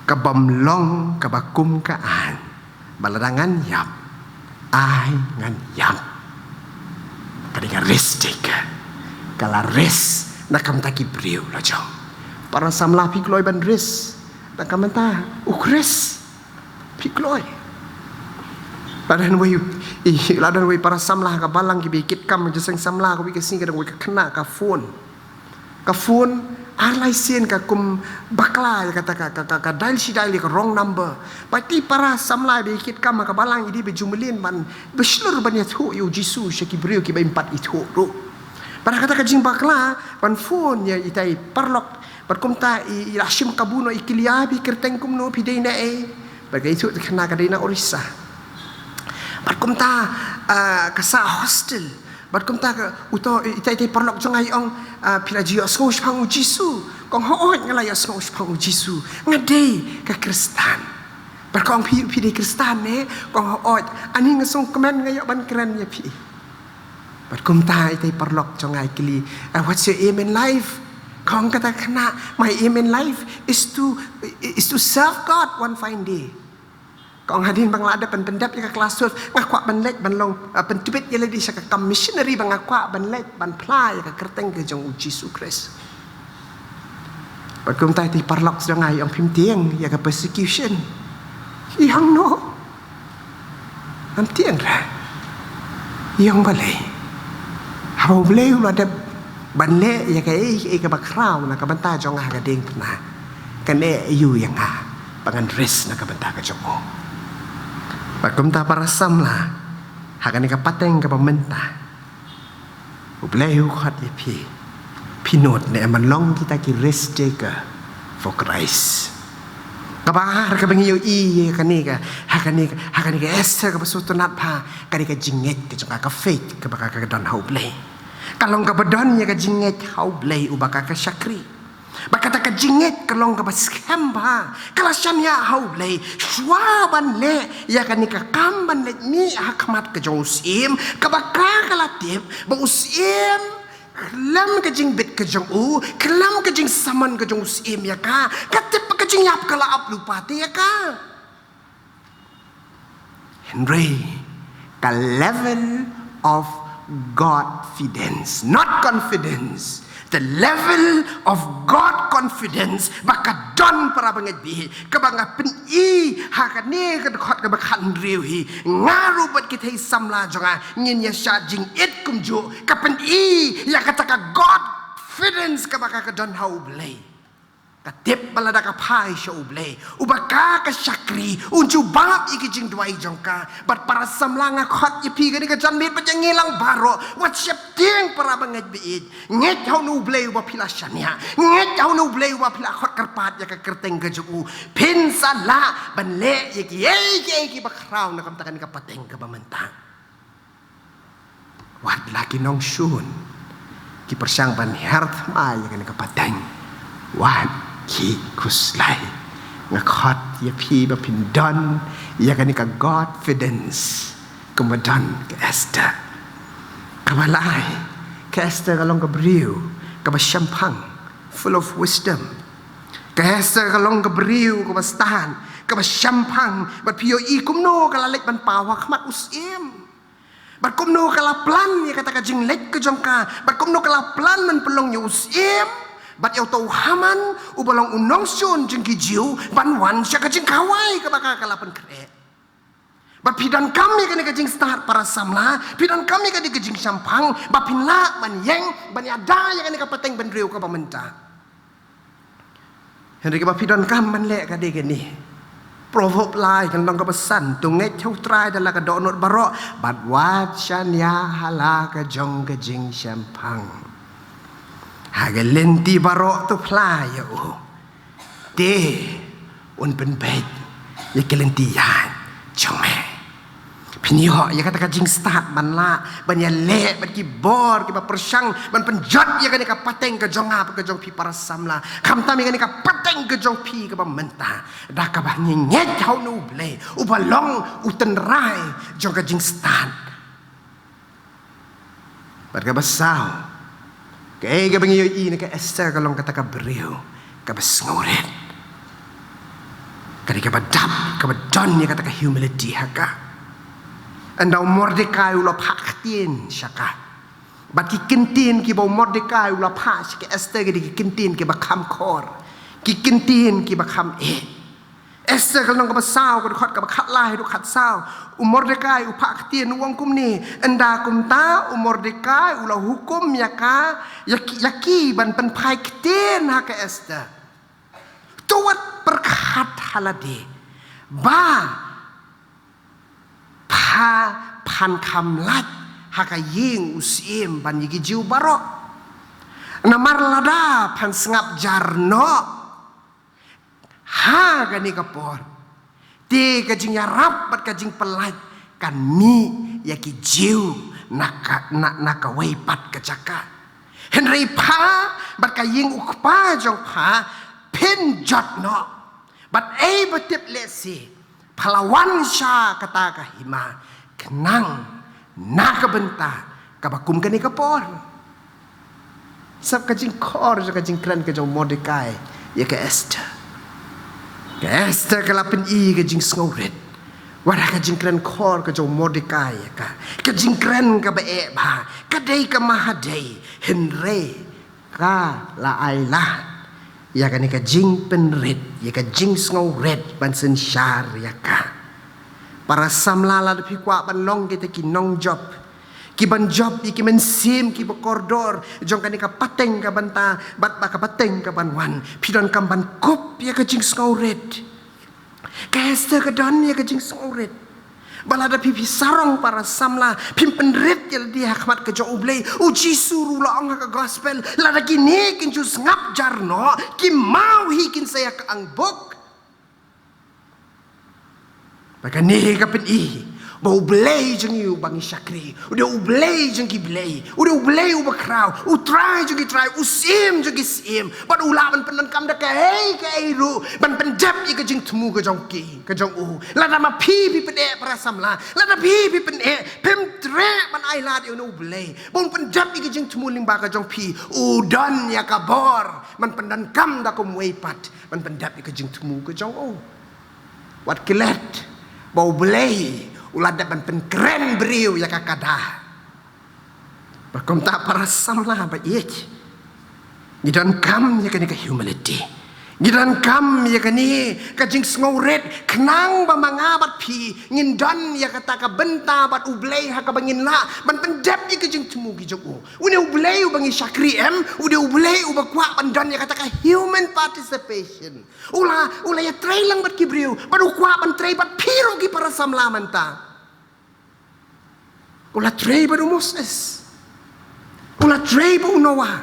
Kabym long kaba kum ka aiñ, ba lada ngan ïap, ai ngan ïap. Ka dei ka risk taker. Ka la risk na ka bynta ki briew la jong. Para samla, phi kloi ban risk na ka bynta u Khrist? Phi kloi? La don wei, i, la don wei para samla ha ka balang kiba ïa kit kam ha ka jingïaseng samla, kawei ka sngi ka don wei ka khynnah ka phone. Ka phone ar lai sien ka kum bakla ïa kata, ka, ka, ka, ka dial shi dial ïa ka wrong number. Bad i para samla ba ïa kit kam ha ka balang i dei ba ju mlien ban, ba shlur ban ïathuh ïa u Jisu sha ki briew kiba im pat ithuh ruh. Bad ha kata ka jingbakla ban phone ïa itai i paralok. Bad kumta i, i la shim kabu noh, i kylli ïa, phi kyrteng kumno, phi dei na ei? Bad ka ithuh, ka khynnah ka dei na Orissa. Bad kumta, ah, ka sah hostel. Bad kumta ka, uto, i, itai, itai i paralok jong nga i ong, ah, phi la ju ïohsngew shaphang u Jisu? Ka ong hooid nga la ïohsngew shaphang u Jisu. Nga dei ka Khristan. Bad ka ong phi, phi dei Khristan ne? Ka ong hooid. Ani nga sngewkmen, nga ïoh ban kren ïa phi. Bad kumta itai i paralok jong nga i kylli, "Ah, what's your aim in life?" Ka ong kata ka khynnah, "My aim in life is to, is to serve God one fine day." Ka ong hadien ba nga la dep ban pyndep ïa ka klas twelve, nga kwah ban leit ban long, ah, pyntbit ïa lade sha ka kam missionary, ba nga kwah ban leit ban phla ïa ka kyrteng ka jong u Jisu Khrist. Bad kumta itai i paralok jong nga i ong, "Phim tieng ïa ka persecution?" I ong, "No." Ngam tieng re. I ong, "Balei? Haba U Blei u la dep ban leh ïa kaei kaei kaba khraw na ka bynta jong nga ha ka diengphna, kane aïu ïa nga ba ngan risk na ka bynta ka jong u?" Bad kumta para samla, ha kane ka pateng kaba mynta, U Blei u khot ïa phi. Phi nud ne em ban long kita ki risk taker for Christ? Kaba ar kaba ngi ïohi ïa kane ka, ha kane ka, ha kane ka Esther kaba sngewtynnat bha, ka dei ka jingngeit ka jong ka, ka faith kaba ka, ka don ha U Blei. Ka long kaba don ïa ka jingngeit ha U Blei uba ka, ka shakri. Bad kata ka jingngeit ka long kaba skhem bha, ka la shaniah ha U Blei shuwa ban leh ïa kane ka kam ban leit mih ha khmat ka jong u syiem, kaba ka, ka la tip ba u syiem, khlem ka jingbit ka jong u, khlem ka jingsamon ka jong u syiem ïa ka, ka tip ba ka jingïap ka la ap lypa te ïa ka. Hynrei ka level of Godfidence, not confidence. The level of God confidence ba ka don, para bangeit baieit, kaba nga pyni ha kane ka dkhot kaba khathynriew hi, nga ruh bad ki thei samla jong nga ngin ïa shah jingit kumjuh, ka pyni ïa kata ka Godfidence kaba ka, ka don ha U Blei. Ka tip ba lada ka phai sha U Blei, uba ka, ka shakri, un jubab ïa ki jingduwai jong ka. Bad para samla, nga khot ïa phi kane ka janmiet bad ïa ngi lang baroh, wat sheptieng, para bangeit baieit. Ngeit ha une U Blei uba phi la shaniah, ngeit ha une U Blei uba phi la khot kyrpad ïa ka kyrteng ka jong u, phin sa lah ban leh ïa kiei kiei kiba khraw na ka bynta kane ka pateng kaba mynta. Wat la ki nongshun ki pyrshang ban hiar thma ïa kane ka pateng, wat ki khuslai. Nga khot ïa phi ba phin don ïa kane ka Godfidence kumba don ka Esther. Kaba lai, ka Esther ka long ka briew kaba shemphang, full of wisdom. Ka Esther ka long ka briew kaba stad, kaba shemphang, bad phi ïohi kumno ka la leit ban paw ha khmat u syiem. Bad kumno ka la plan ïa kata ka jingleit ka jong ka, bad kumno ka la plan ban pynlong ïa u syiem bad ïa uto u Haman uba long u nongshun jong ki Jiw ban wan sha ka jingkhawai kaba ka, ka la pynkhreh. Bad phi donkam ïa kane ka jingstad, para samla, phi donkam ïa kane ka jingshemphang ba phin lah ban ïeng ban ïada ïa kane ka pateng bynriew kaba mynta. Hynrei kaba phi donkam ban leh ka dei kane. Proverb lai ka lynnong kaba san, to ngeit ha U Trai da la ka dohnud baroh, bad wat shaniah ha la ka jong ka jingshemphang. Ha ka lynti baroh to phla ïa u. Te un pynbeit ïa ka lynti ïaid jong me. Phin ïoh ïa kata ka jingstad ban lah ban ïaleh bad ki bor kiba pyrshang ban pynjot ïa kane ka pateng ka jong nga bad ka jong phi para samla. Khamtam ïa kane ka pateng ka jong phi kaba mynta. Da kaba ngi ngeit ha une U Blei uba long u tynrai jong ka jingstad. Bad kaba saw, kaei kaba ngi ïohi na ka Esther ka long kata ka briew kaba sngewrit. Ka dei kaba dap, kaba don ïa kata ka humility ha ka. Ynda u Mordekai u la phah ktien sha ka. Bad ki ktien kiba u Mordekai u la phah sha ka Esther ki dei ki ktien kiba kham khor, ki ktien kiba kham eh. Esther ka lynnong kaba saw, ka dkhot kaba khatlai haduh khatsaw. U Mordekai u phah ktien u ong kumne, ynda kumta u Mordekai u la hukum ïa ka, ïa ki, ïa ki ban pynphai ktien ha ka Esther. To wat pyrkhat ha lade ba pha phan kham lait ha ka ïing u syiem ban ïa ki Jiw baroh. Namar lada phan sngap jar noh ha kane ka por, te ka jingïarap bad ka jingpyllait kan mih ïa ki Jiw na ka, na, na kawei pat ka jaka. Hynrei pha bad ka ïing u kpa jong pha phin jot noh. Bad ei ba tip lehse pha la wan sha kata ka hima khnang na ka bynta kaba kum kane ka por. Sap ka jingkhor jong ka jingkren ka jong u Mordekai ïa ka Esther. Ka Esther ka la pyni ka jingsngewrit. Wat ha ka jingkren khor ka jong u Mordekai ïa ka. Ka jingkren kaba eh bha, ka dei ka mahadei, hynrei ka la ai lad ïa kane ka jingpynrit, ïa ka jingsngewrit ban synshar ïa ka. Para samla, lada phi kwah ban long kita ki nongjop kiban jop ïa ki mynsiem kiba kordor jong kane ka pateng ka bynta bad ba ka pateng ka ban wan, phi donkam ban kup ïa ka jingsngewrit. Ka Esther ka don ïa ka jingsngewrit. Ba lada phi, phi sarong para samla, phim pynrit ïa lade ha khmat ka jong U Blei. U Jisu ruh u la ong ha ka gospel, lada kine kin shu sngap jar noh, ki maw hi kin sa ïa ka angbuk. Ba kane ka pyni ba U Blei jong ngi uba ngi shakri u dei U Blei jong ki blei, u dei U Blei uba khraw, U Trai jong ki trai, U Syiem jong ki syiem. Bad u lah ban pyndonkam da kaei kaei ruh ban pyndep ïa ka jingthmu ka jong ki, ka jong u. Lada ma phi phi pyneh para samla, lada phi phi pyneh, phim treh ban ai lad ïa une U Blei ba un pyndep ïa ka jingthmu lyngba ka jong phi. U don ïa ka bor ban pyndonkam da kumwei pat ban pyndep ïa ka jingthmu ka jong u. Wat klet ba U Blei u la dep ban pynkren briew ïa ka kada. Bad kumta para samla ba ïeit, ngi donkam ïa kane ka humility. Ngi donkam ïa kane ka jingsngewrit khnang ba ma nga bad phi ngin don ïa kata ka bynta bad U Blei ha kaba ngin lah ban pyndep ïa ka jingthmu ka jong u. U dei U Blei uba ngi shakri, em, u dei U Blei uba kwah ban don ïa kata ka human participation. U la, u la ïatrei lang bad ki briew, bad u kwah ban trei bad phi ruh ki para samla mynta. U la trei bad u Moses. U la trei bad u Noah.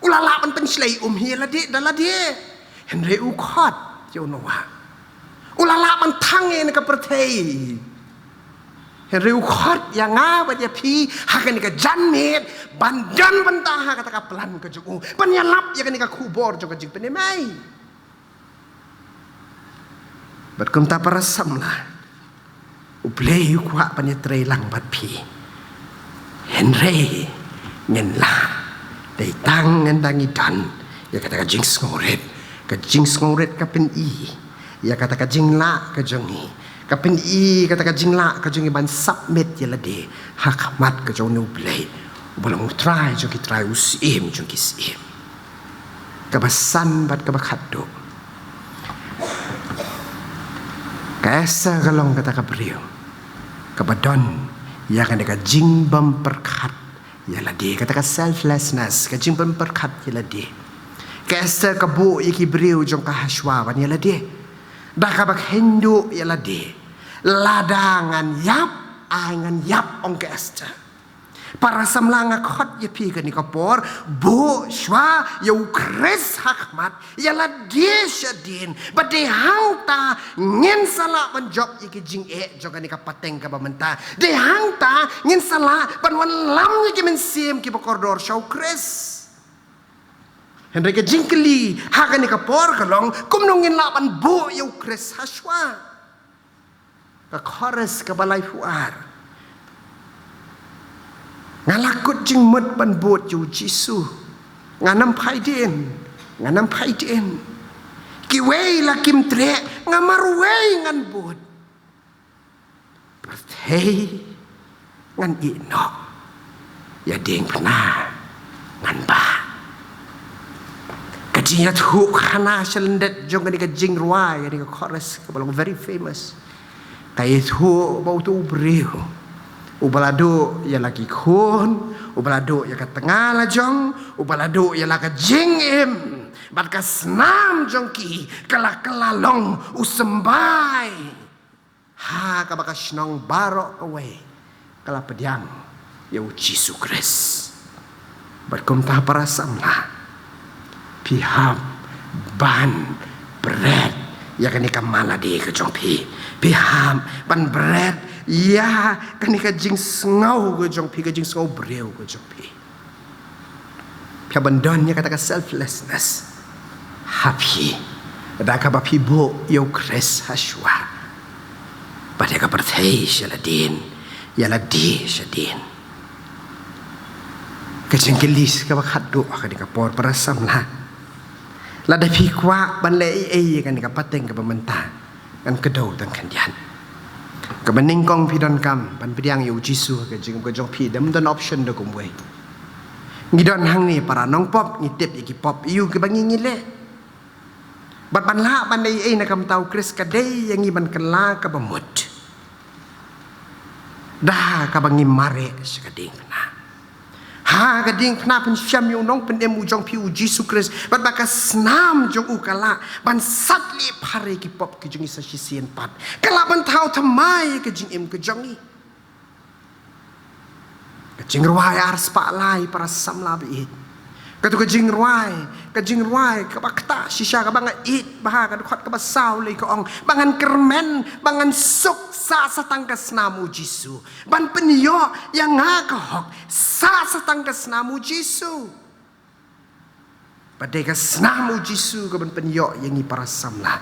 U la lah ban pynshlei um hi lade da lade. Hynrei u khot ïa u Noah. U la lah ban thang ïa kane ka pyrthei. Hynrei u khot ïa nga bad ïa phi ha kane ka janmiet ban don bynta ha kata ka plan ka jong u, ban ïalap ïa kane ka khubor jong ka jingpynim ei. Bad kumta para samla, U Blei u kwah ban ïatrei lang bad phi. Hynrei ngin lah dei tang ynda ngi don ïa kata ka jingsngewrit. Ka jingsngewrit ka pyni ïa kata ka jinglah ka jong ngi. Ka pyni kata ka jinglah ka jong ngi ban submit ïa lade ha khmat ka jong une U Blei uba long U Trai jong ki trai, U Syiem jong ki syiem. Kaba san bad kaba khatduh. Ka Esther ka long kata ka briew kaba don ïa kane ka jingbym pyrkhat ïa lade, kata ka selflessness, ka jingbym pyrkhat ïa lade. Ka Esther ka buh ïa ki briew jong ka ha shuwa ban ïa lade. Da kaba khein duh ïa lade. Lada ngan ïap, ai ngan ïap, ong ka Esther. Para samla, nga khot ïa phi kane ka por, buh shuwa ïa u Khrist ha khmat ïa lade shadien. Bad dei hangta ngin sa lah ban jop ïa ki jingeh jong kane ka pateng kaba mynta. Dei hangta ngin sa lah ban wanlam ïa ki mynsiem kiba kordor sha u Khrist. Hynrei ka jingkylli ha kane ka por ka long, kumno ngin lah ban buh ïa u Khrist ha shuwa? Ka chorus kaba laiphew ar. Nga la kut jingmut ban bud ïa u Jisu. Ngan ym phai dien, ngan ym phai dien. Kiwei la kim treh, nga marwei ngan bud. Pyrthei ngan ïeh noh, ïa diengphna ngan bah. Ka jingïathuhkhana sha lyndet jong kane ka jingrwai, kane ka chorus kaba long very famous. Ka ïathuh ba uto u briew uba la duh ïa la ki khun, uba la duh ïa ka tnga lajong, uba la duh ïa la ka jingim, bad ka snam jong ki ka la kylla long u symbai. Ha kaba ka shnong baroh kawei ka la pdiang ïa u Jisu Khrist. Bad kumta para samla, phi hap ban bret ïa kane ka man lade ka jong phi. Phi hap ban bret ïa kane ka jingsngew ka jong phi, ka jingsngew briew ka jong phi. Phi hap ban don ïa kata ka selflessness ha phi, da kaba phi buh ïa u Khrist ha shuwa. Bad ïa ka pyrthei sha lade, ïa lade shadien. Ka jingkylli kaba khatduh ha kane ka por para samla. Lada phi kwah ban leh ei ei ïa kane ka pateng kaba mynta, ngan kdew tang khyndiat. Kaba nyngkong phi donkam ban pdiang ïa u Jisu ha ka jingim ka jong phi, ym don option da kumwei. Ngi don hangne para nongpop, ngi tip ïa ki pop ïa u kiba ngi ngi leh. Bad ban lah ban ei ei na ka bynta u Khrist ka dei ïa ngi ban kylla kaba mut da kaba ngi mareh sha ka diengphna. Ha ka diengphna pynshem ïa u Nongpynim u jong phi u Jisu Khrist, bad ba ka snam jong u ka lah ban sat leh pyrshah ki pop ki jong ngi sa shisien pat. Ka lah ban thaw thymmai ka jingim ka jong ngi. Ka jingrwai ar spah lai para samla ba ïeit. Kato ka jingrwai, ka jingrwai kaba ktah shisha kaba nga ïeit bha, ka dkhot kaba saw lei ka ong ba ngan kyrmen, ba ngan suk sa sa tang ka snam u Jisu. Ban pynïoh ïa nga ka hok sa sa tang ka snam u Jisu. Ba dei ka snam u Jisu kaban pynïoh ïa ngi para samla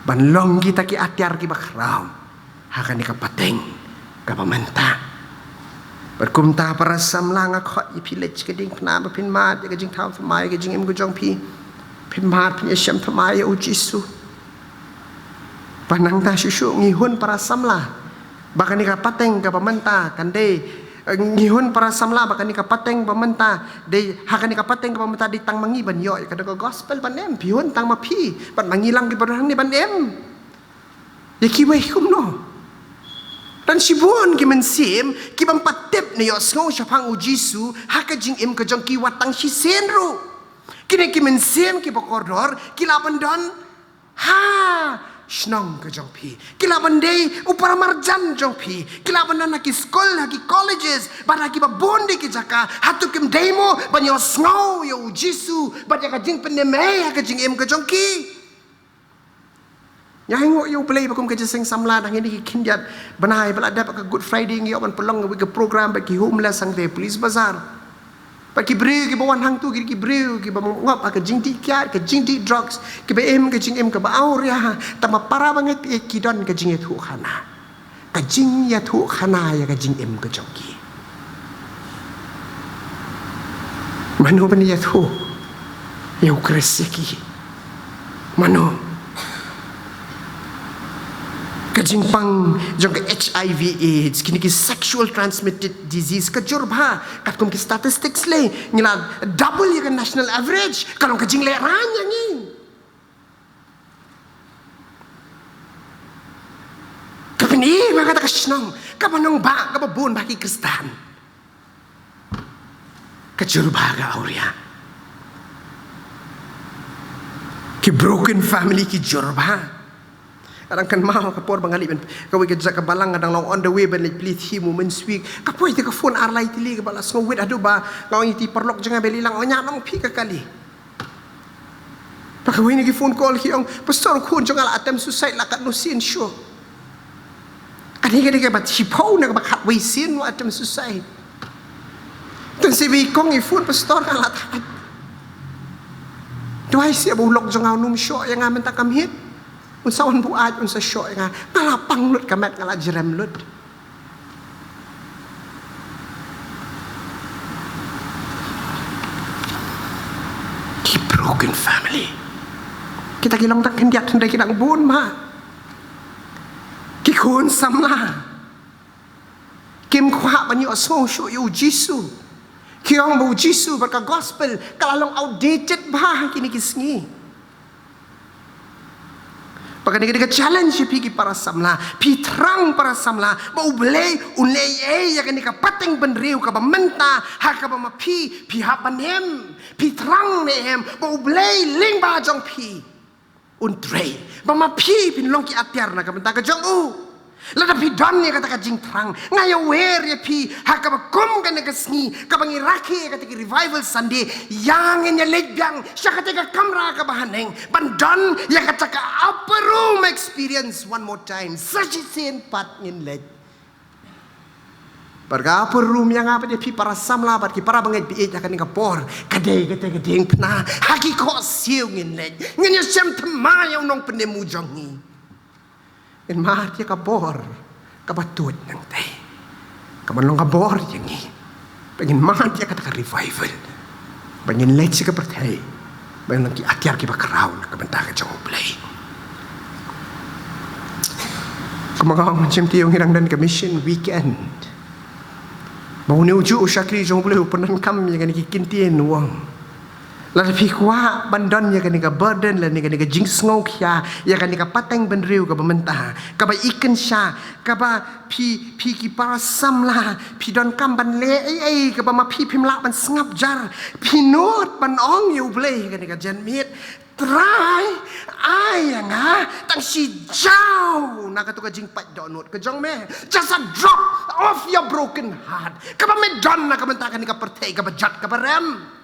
ban long kita ki atiar kiba khraw ha kane ka pateng kaba mynta. Bad kumta para samla nga khot ïa phi leit sha ka diengphna ba phin mad ïa ka jingthaw thymmai ka jingim ka jong phi. Phin mad phin ïashem thymmai ïa u Jisu. Ba nangta shuh shuh ngi hun para samla ba kane ka pateng kaba mynta kan dei, eh, ngi hun para samla ba kane ka pateng ba mynta dei, ha kane ka pateng kaba mynta dei tang ma ngi ban ïoh ïa ka gospel ban em, phi hun tang ma phi, bad ma ngi lang kiba don hangne ban em. Ïa kiwei kumno? Don shibun ki mynsiem ki bym pat tip ne ïohsngew shaphang u Jisu ha ka jingim ka jong ki wat tang shisien ruh. Kine ki mynsiem kiba kordor ki lah ban don ha shnong ka jong phi. Ki lah ban dei u paramarjan jong phi. Ki lah ban don ha ki skul, ha ki colleges, bad ha kiba bun de ki jaka. Hato kim dei mo ban ïohsngew ïa u Jisu bad ïa ka jingpynim ei ha ka jingim ka jong ki? Nga ai nguh ïa U Blei ba kum ka jingïaseng samla, hangne ki khyndiat bnai ba la dep ka Good Friday ngi ïoh ban pynlong kawei ka program bad ki homeless hangtei Police Bazar. Bad ki briew kiba wan hangto ki dei ki briew kiba ngop ha ka jingdih kiad, ka jingdih drugs, kiba im ka jingim kaba awria. Tang ba para bangeit ki don ka jingïathuhkhana, ka jingïathuhkhana ïa ka jingim ka jong ki. Mano ban ïathuh ïa u Khrist ïa ki? Mano? Ka jingpang jong ka H I V AIDS, kine ki sexual transmitted disease, ka jur bha. Katkum ki statistics lei, ngi la double ïa ka national average. Ka long ka jinglehrain ïa ngi. Ka pyni ba kata ka shnong kaba nongbah kaba bun bha ki Khristan, ka jur bha, ka awria. Ki broken family ki jur bha. Ka dang kynmaw ka por ba nga leit ban, kawei ka jaka balang, nga dang long on the way ban leit plie theme Women's Week. Ka poi te ka phone ar lai tylli kaba la sngew wit haduh ba nga ong ïa i paralok jong nga ba leit lang, ong, ïa nong phi ka kali. Ba kawei na ki phone call ki ong, "Pastor, u khun jong nga la attempt suicide, la katno sien shuh." Kane ka dei kaba shiphew na kaba khatwei sien u attempt suicide. Te sa i kong i phone, "Pastor, nga la thait. Duwai seh ba u lok jong nga un ym shoh ïa nga mynta ka miet. Un sa wan buaid, un sa shoh ïa nga. Nga la pang lut ka met, nga la jrem lut." Ki broken family. Kita ki long tang khyndiat, hynrei ki dang bun ma. Ki khun samla kim kwah ban ïohsngew shuh ïa u Jisu. Ki ong ba u Jisu bad ka gospel ka la long outdated bha ha kine ki sngi. Ba kane ka dei ka challenge ïa phi ki para samla. Phi thrang para samla ba U Blei un leh ei ei ïa kane ka pateng bynriew kaba mynta, ha kaba ma phi phi hap ban im. Phi thrang ne em ba U Blei lyngba jong phi un trei, ba ma phi phin long ki atiar na ka bynta ka jong u. Lada phi don ïa kata ka jingthrang, nga ïawer ïa phi ha kaba kum kane ka sngi kaba ngi rakhe ïa kata ka Revival Sunday, ïa ngin ïa leit biang sha kata ka kamra kaba haneng ban don ïa kata ka upper room experience one more time. Sa shisien pat ngin leit. Bad ka upper room ïa nga bad ïa phi para samla bad ki para bangeit ba ïeit ha kane ka por, ka dei kata ka diengphna. Ha ki khohsiew ngin leit, ngin ïa shem thymmai ïa u nongpynim u jong ngi. Ngin mad ïa ka bor kaba tuid nangtei, kaba long ka bor ïa ngi, ba ngin mad ïa kata ka revival, ba ngin leit sha ka pyrthei ba ngin long ki atiar kiba khraw na ka bynta ka jong U Blei. Kumba nga ong, jingtei, ngi dang don ka mission weekend. Ba une ujuh u shakri jong U Blei u pyndonkam ïa kane ki kyntien, u ong, lada phi kwah ban don ïa kane ka burden lane kane ka jingsngewkhia ïa kane ka pateng bynriew kaba mynta, kaba i kynsha, kaba phi, phi ki para samla phi donkam ban leh ei ei kaba ma phi phim lah ban sngap jar, phi nud ban ong ïa U Blei ha kane ka janmiet, Trai, ai ïa nga tang shi jaw na kato ka jingpait dohnud ka jong me. Just a drop of your broken heart, kaba me don na ka bynta kane ka pyrthei kaba jot kaba rem.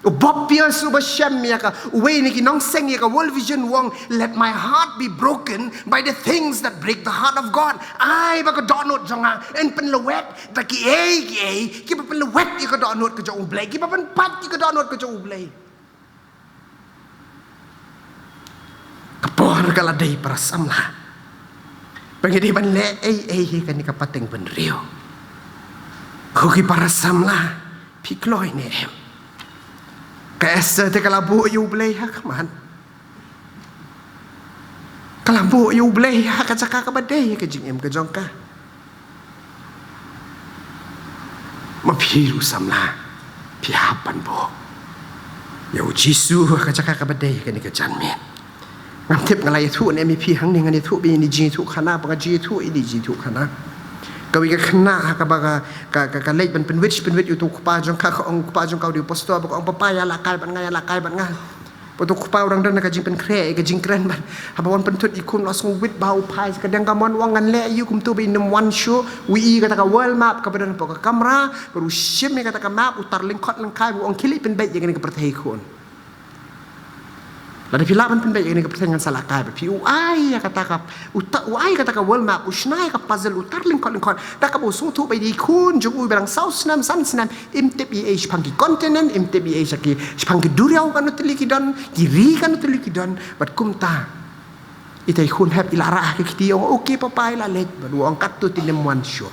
U Bob Pierce uba shem ïa ka, uwei na ki nongseng ïa ka World Vision, u ong, "Let my heart be broken by the things that break the heart of God." Ai ba ka dohnud jong nga yn pynlwet da kiei kiei kiba pynlwet ïa ka dohnud ka jong U Blei, kiba pynpait ïa ka dohnud ka jong U Blei. Ka por ka la dei para samla ba ngi dei ban leh ei ei ha kane ka pateng bynriew. Ko ki para samla, phi kloi ne em? Ka Esther te ka la buh ïa U Blei ha khmat. Ka la buh ïa U Blei ha ka jaka kaba dei ha ka jingim ka jong ka. Ma phi ruh samla, phi hap ban buh ïa U Jisu ha ka jaka kaba dei ha kane ka janmiet. Ngam tip nga la ïathuh ne em ïa phi hangne, ngan ïathuh beit ïa ine i jingïathuhkhana, ba nga ju ïathuh ïa ine i jingïathuhkhana. Kawei ka khynnah ha kaba ka, ka, ka, ka leit ban pynwit, pynwit ïa uto u kpa jong ka, ka ong u kpa jong ka u dei u pastor, ba ka ong, "Papa, ïalehkai bad nga, ïalehkai bad nga." Bad uto u kpa u dang don ha ka jingpynkhreh, ka jingkren, bad haba wan pynthut i khun, la sngewwit bha u phai. Sa ka dang ka mon, u ong, "Ngan leh aïu kumto ba ym wan shuh?" U ïohi ïa kata ka world map kaba don hapoh ka kamra, bad u shim ïa kata ka map, u tar lyngkhot lyngkhai, u ong, "Khie leit pynbeit ïa kane ka pyrthei, khun. Lada phi lah ban pynbeit ïa kane ka pyrthei, ngan sa lehkai bad phi." U ai ïa kata ka, u ta, u ai ïa kata ka world map, u shna ïa ka puzzle, u tar lyngkhot lyngkhot. Da kaba u sngewthuh ba i dei i khun jong u ba dang saw snem, san snem, im tip ei ei shaphang ki continent, im tip ei ei sha ki, shaphang ki duriaw katno tylli ki don, ki ri katno tylli ki don, bad kumta ita i khun hep i la rah ha ka kti, i ong, "Okay papa, i la leit," bad u ong, "Katto te ym wan shuh."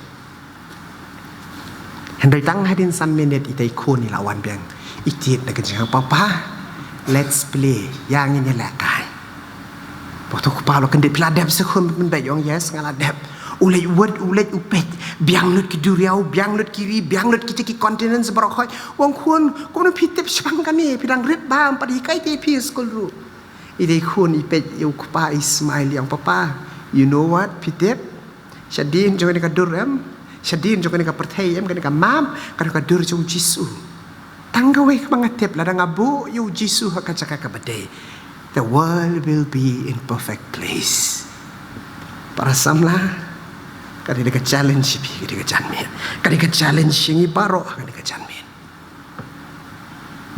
Hynrei tang hadien san minit ita i khun i la wan biang. I tied da ka jingïalang, "Papa, let's play, ïa ngin ïalehkai." Bad uto u kpa u la kyndit, "Phi la dep sa khun ban pynbeit?" I ong, "Yes, nga la dep." U leit wad, u leit u peit, biang lut ki duriaw, biang lut ki ri, biang lut kita ki continents baroh khoit. U ong, "Khun, kumno phi tip shaphang kane, phi dang rit bha, ym pat hikai te ïa phi ha skul ruh." Ita i khun i peit ïa u kpa, i smile, i ong, "Papa, you know what, phi tip? Shadien jong kane ka dur em, shadien jong kane ka pyrthei em, kane ka map, kane ka dur jong u Jisu. Tang kawei kaba nga tip, lada nga buh ïa u Jisu ha ka jaka kaba dei, The world will be in perfect place. Para samla, ka dei ka challenge ïa phi, ka dei ka janmiet. Ka dei ka challenge ïa ngi baroh, ka dei ka janmiet.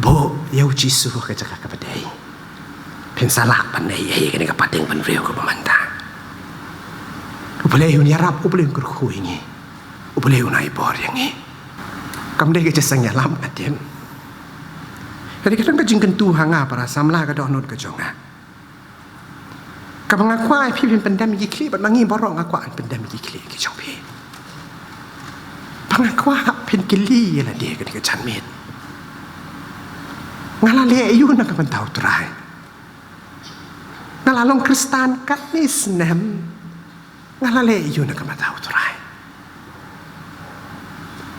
Buh ïa u Jisu ha ka jaka kaba dei. Phin sa lah ban ïoh ïa kane ka pateng bynriew kaba mynta. U Blei un ïarap, u Blei un kyrkhu ïa ngi. U Blei un ai bor ïa ngi. Kam dei ka jingïalam, ka dei. Ka dei ka don ka jingkyntu ha nga, para samla, ka dohnud ka jong nga. Kaba nga kwah ïa phi phin pyndem ïa ki khlieh, bad ma ngi baroh nga kwah ban pyndem ïa ki khlieh ki jong phi. Ba nga kwah phin kylli ïa lade, ka dei ka janmiet. Nga la leh aïu na ka bynta u Trai? Nga la long Khristan katne snem? Nga la leh aïu na ka bynta u Trai?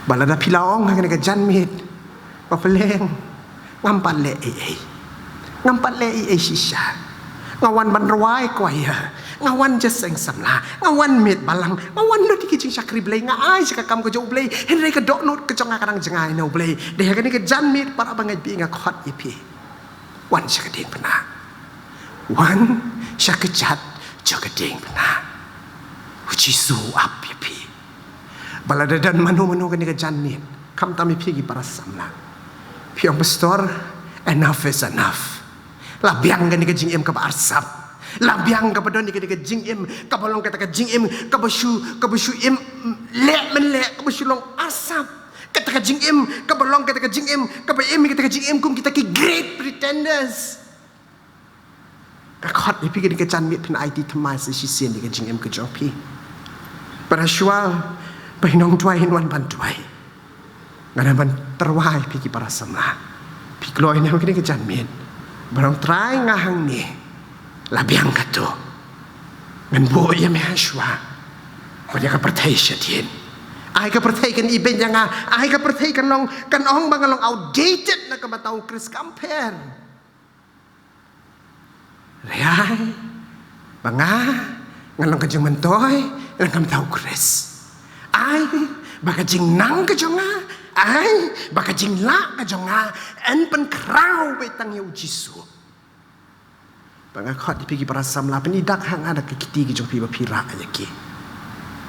Ba lada phi la ong ha kane ka janmiet, ba Blei, ngam pat leh ei ei. Ngam pat leh ei ei shisha. Nga wan ban rwai choir. Nga wan just seng samla. Nga wan miet balang. Nga wan lut ïa ki jingshakri Blei. Nga ai sha ka kam ka jong u Blei. Hynrei ka dohnud ka jong nga ka dang jngai na u Blei. Dei ha kane ka janmiet, para bangeit, ba nga khot ïa phi. Wan sha ka diengphna. Wan sha ka kjat jong ka diengphna. U Jisu u ap ïa phi. Ba lada don mano mano kane ka janmiet, khamtam ïa phi ki para samla, phi ong, Pastor, enough is enough. La biang kane ka jingim kaba arsap. La biang kaba don kane ka jingim kaba long kata ka jingim kaba shu, kaba shu im leh men leh, kaba shu long arsap. Kata ka jingim kaba long kata ka jingim kaba im, kata ka jingim kum kita ki great pretenders. Nga khot ïa phi kane ka janmiet, phin aiti thymmai sa shisien ïa ka jingim ka jong phi. Para shuwa, ba phin ong duwai, phin wan ban duwai. Nga dang ban tyrwa ïa phi ki para samla. Phi kloi ne em kane ka janmiet? Ba ong, Trai, nga hangne. La biang kato. Ngan buh ïa me ha shuwa. Bad ïa ka pyrthei shadien. Ai ka pyrthei kan ibeiñ ïa nga. Ai ka pyrthei kan long, kan ong ba nga long outdated na ka bynta u Khrist, kam pher. Hynrei ba nga, nga long ka jingmyntoi na ka bynta u Khrist. Ai ba ka jingnang ka jong nga, ai ba ka jinglah ka jong nga, yn pynkhraw beit tang ïa u Jisu. Ba nga khot ïa phi ki para samla, phin ïa dak ha nga da ki kti ki jong phi ba phi rah ïa ki.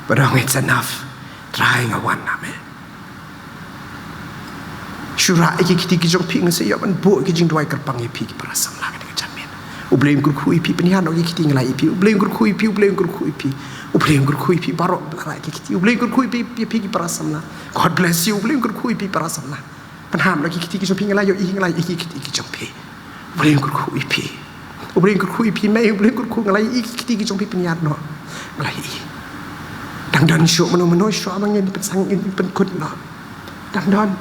Ba dang, it's enough. Trai, nga wan na me. Shu rah ïa ki kti ki jong phi, nga sa ïoh ban buh ki jingduwai kyrpang ïa phi ki para samla kane ka janmiet. U Blei un kyrkhu ïa phi, pynïaid noh ki kti, nga la ïa phi. U Blei un kyrkhu ïa phi, U Blei un kyrkhu ïa phi. U Blei un kyrkhu ïa phi baroh ba la rah ïa ki kti. U Blei un kyrkhu ïa phi, ïa phi ki para samla. God bless you. U Blei un kyrkhu ïa phi para samla. Pynhap noh ki kti ki jong phi, nga la ïohi, nga la ïohi ki kti ki jong phi. U Blei un kyrkhu ïa phi. U Blei un kyrkhu ïa phi mei, U Blei un kyrkhu, nga la ïohi ki kti ki jong phi, pynïaid noh. Nga la ïohi. Dang don shuh mano mano shuh ba ngin pynsang, ngin pynkut noh. Dang don.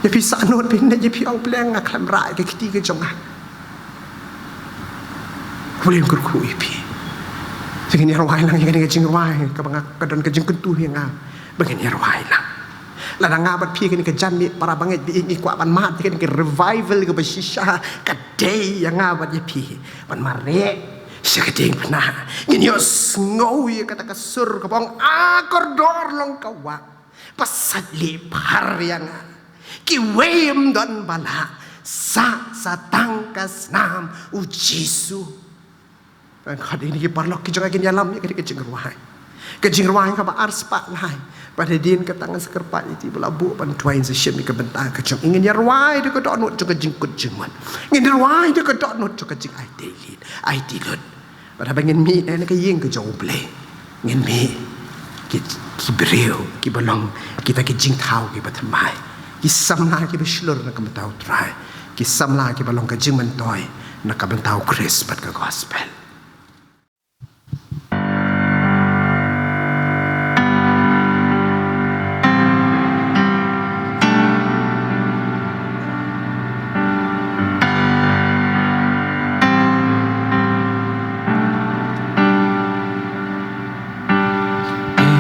Ïa phi sahnud, phi ne ïa phi, ong Blei, nga khlem rah ïa ki kti ki jong nga. U Blei un kyrkhu ïa phi. Te ngin ïa rwai lang ïa kane ka jingrwai kaba nga, ka don ka jingkyntu ïa nga ba ngin ïa rwai lang. Lada nga bad phi kane ka janmiet, para bangeit, ba ngi kwah ban mad ïa kane ka revival kaba shisha, ka dei ïa nga bad ïa phi ban mareh sha ka diengphna. Ngin ïohsngew ïa kata ka sur kaba ong, a kordor long ka wah, ba sait lieh phar ïa nga. Kiwei ym don ba lah sah sa tang ka snam, U Jisu. Tang ka dei, ki paralok ki jong nga, kin ïalam ïa ka dei ka jingrwai. Ka jingrwai kaba ar spah lai. Bad hadien kata ngan sa kyrpad ïa ki ba la buh ban duwai, sa shim ïa ka bynta ka jong ngi. Ngin ïa rwai da ka dohnud jong ka jingkut jingmut. Ngin ïa rwai da ka dohnud jong ka jingaiti lid, aiti lut. Bad haba ngin mih na ka ïing ka jong U Blei, ngin mih ki, ki briew kiba long kita ki jingthaw kiba thymmai, ki samla kiba shlur na ka bynta U Trai, ki samla kiba long ka jingmyntoi na ka bynta U Khrist bad ka gospel.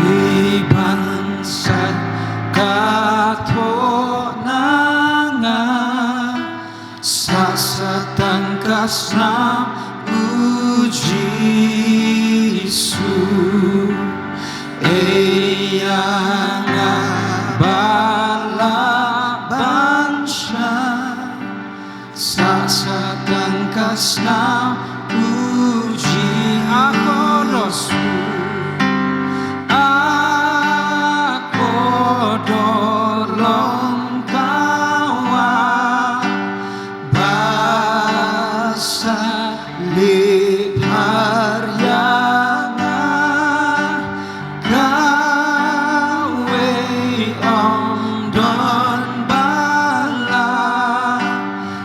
Ei ban sait ka thoh na nga, sah sa tang ka snam U Jisu. Ei ïa nga ba lah ban shai, sah sa tang ka Snam u Jisu, a kordor long kawa, ba sa leh phar ïa nga, kawei ym don ba la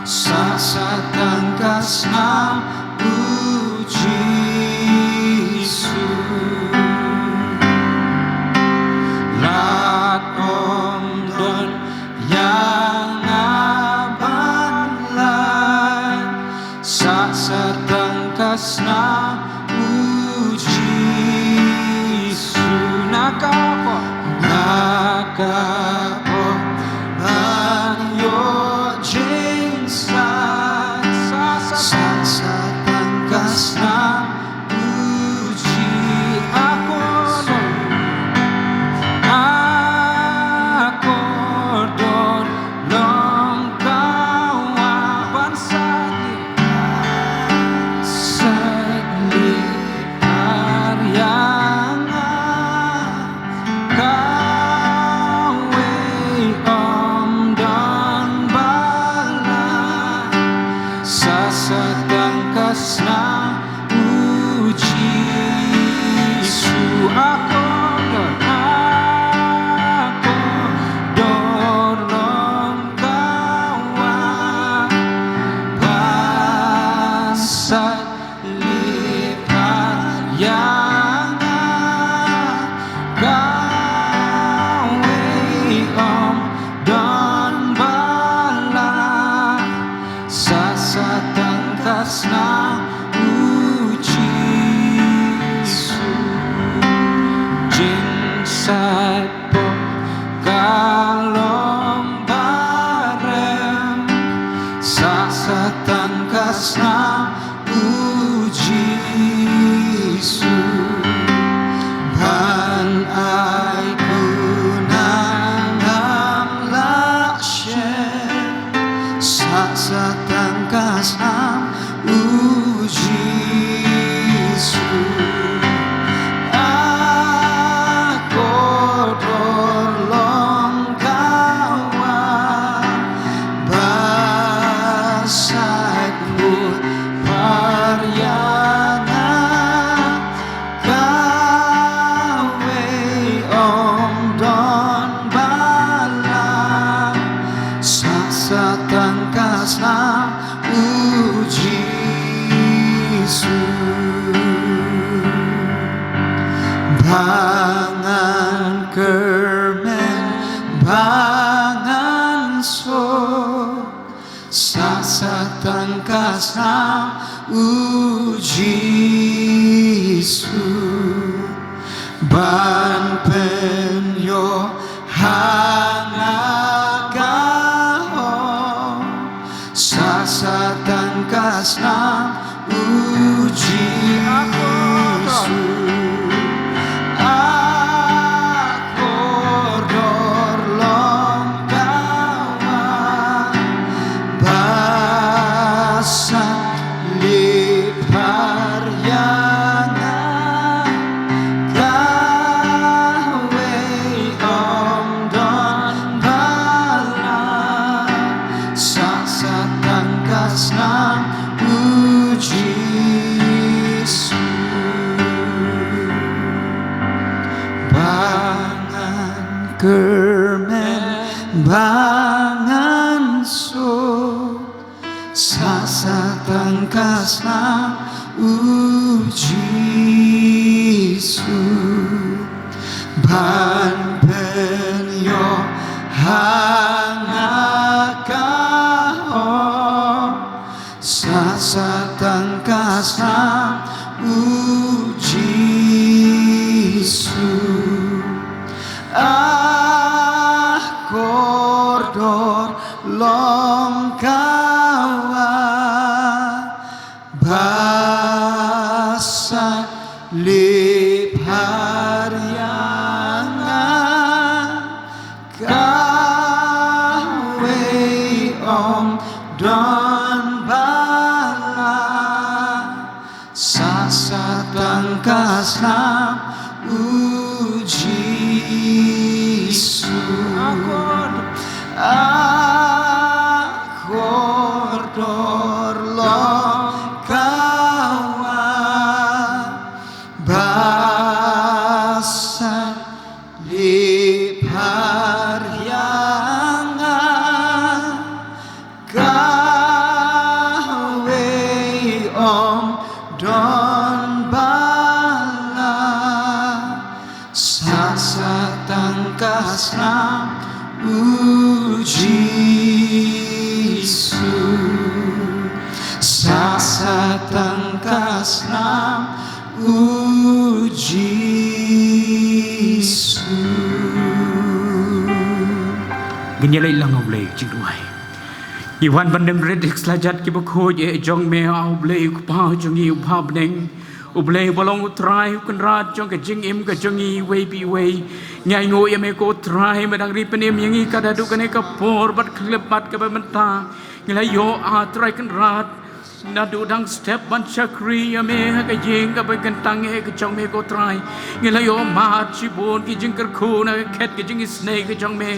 sah sa tang ka snam u Jisu. Lad ym don ïa nga ban lait, sah sa tang ka snam u Jisu. Na ka pop, na ka pop ban ïoh jingsait, sah sa tang ka snam u Jisu. A kordor, a kordor long kawa, ban sa leh, sa leh phar ïa nga, kawei ym don ba la sah sa tang ka snam u Jisu. A kordor, a kordor long kawa, ba sa leh phar ïa nga, kawei ym don ba la sah sa tang ka snam u Jisu. Jingsait pop ka long barem, sah sa tang ka snam u Jisu. Ban ai khnang ngam lah shen, sah sa tang ka snam u Jisu. A kordor long kawa, ba sa leh phar ïa nga, kawei ym don ba la sah sa tang ka snam u Jisu. Ba ngan kyrmen, ba ngan suk, sah sa tang ka snam u Jisu. Ban pynïoh ha nga ka hok, sah sa tang ka snam u Jisu. A kordor long kawa, ba sa leh phar ïa nga, kawei ym don ba la sah sa tang ka snam u Jisu. Ba ngan kyrmen, ba ngan suk, sah sa tang ka snam u Jisu. Ban pynïoh ha nga ka hok, sah sa tang ka snam u Jisu. A kordor long kawa, ba sa leh phar ïa nga, kawei ym don ba la Sa sa tang ka snam u Jisu. Akor, akor dor lo ka wa ba sa li par yang a. Kawei ym don ba la sa sa tang ka snam u Jisu. Sa sa tang ka snam u Jisu. Ngin ïaleit lang, U Blei jingduwai. Ngi wan ban dem rit ïa ki kjat kiba khuid eh jong me, ah U Blei U Kpa jong ngi uba ha bneng. U Blei uba long U Trai U Kynrad jong ka jingim ka jong ngi iwei pa iwei. Ngi ainguh ïa me ko Trai, me dang ri pynim ïa ngi ka haduh kane ka por bad khyllipmat bad kaba mynta. Ngi la ïoh, ah Trai Kynrad, naduh dang step ban shakri ïa me ha ka ïing kaba kyntang eh ka jong me ko Trai. Ngi la ïoh mad shibun ki jingkyrkhu na ka khet ka jingisynei ka jong me.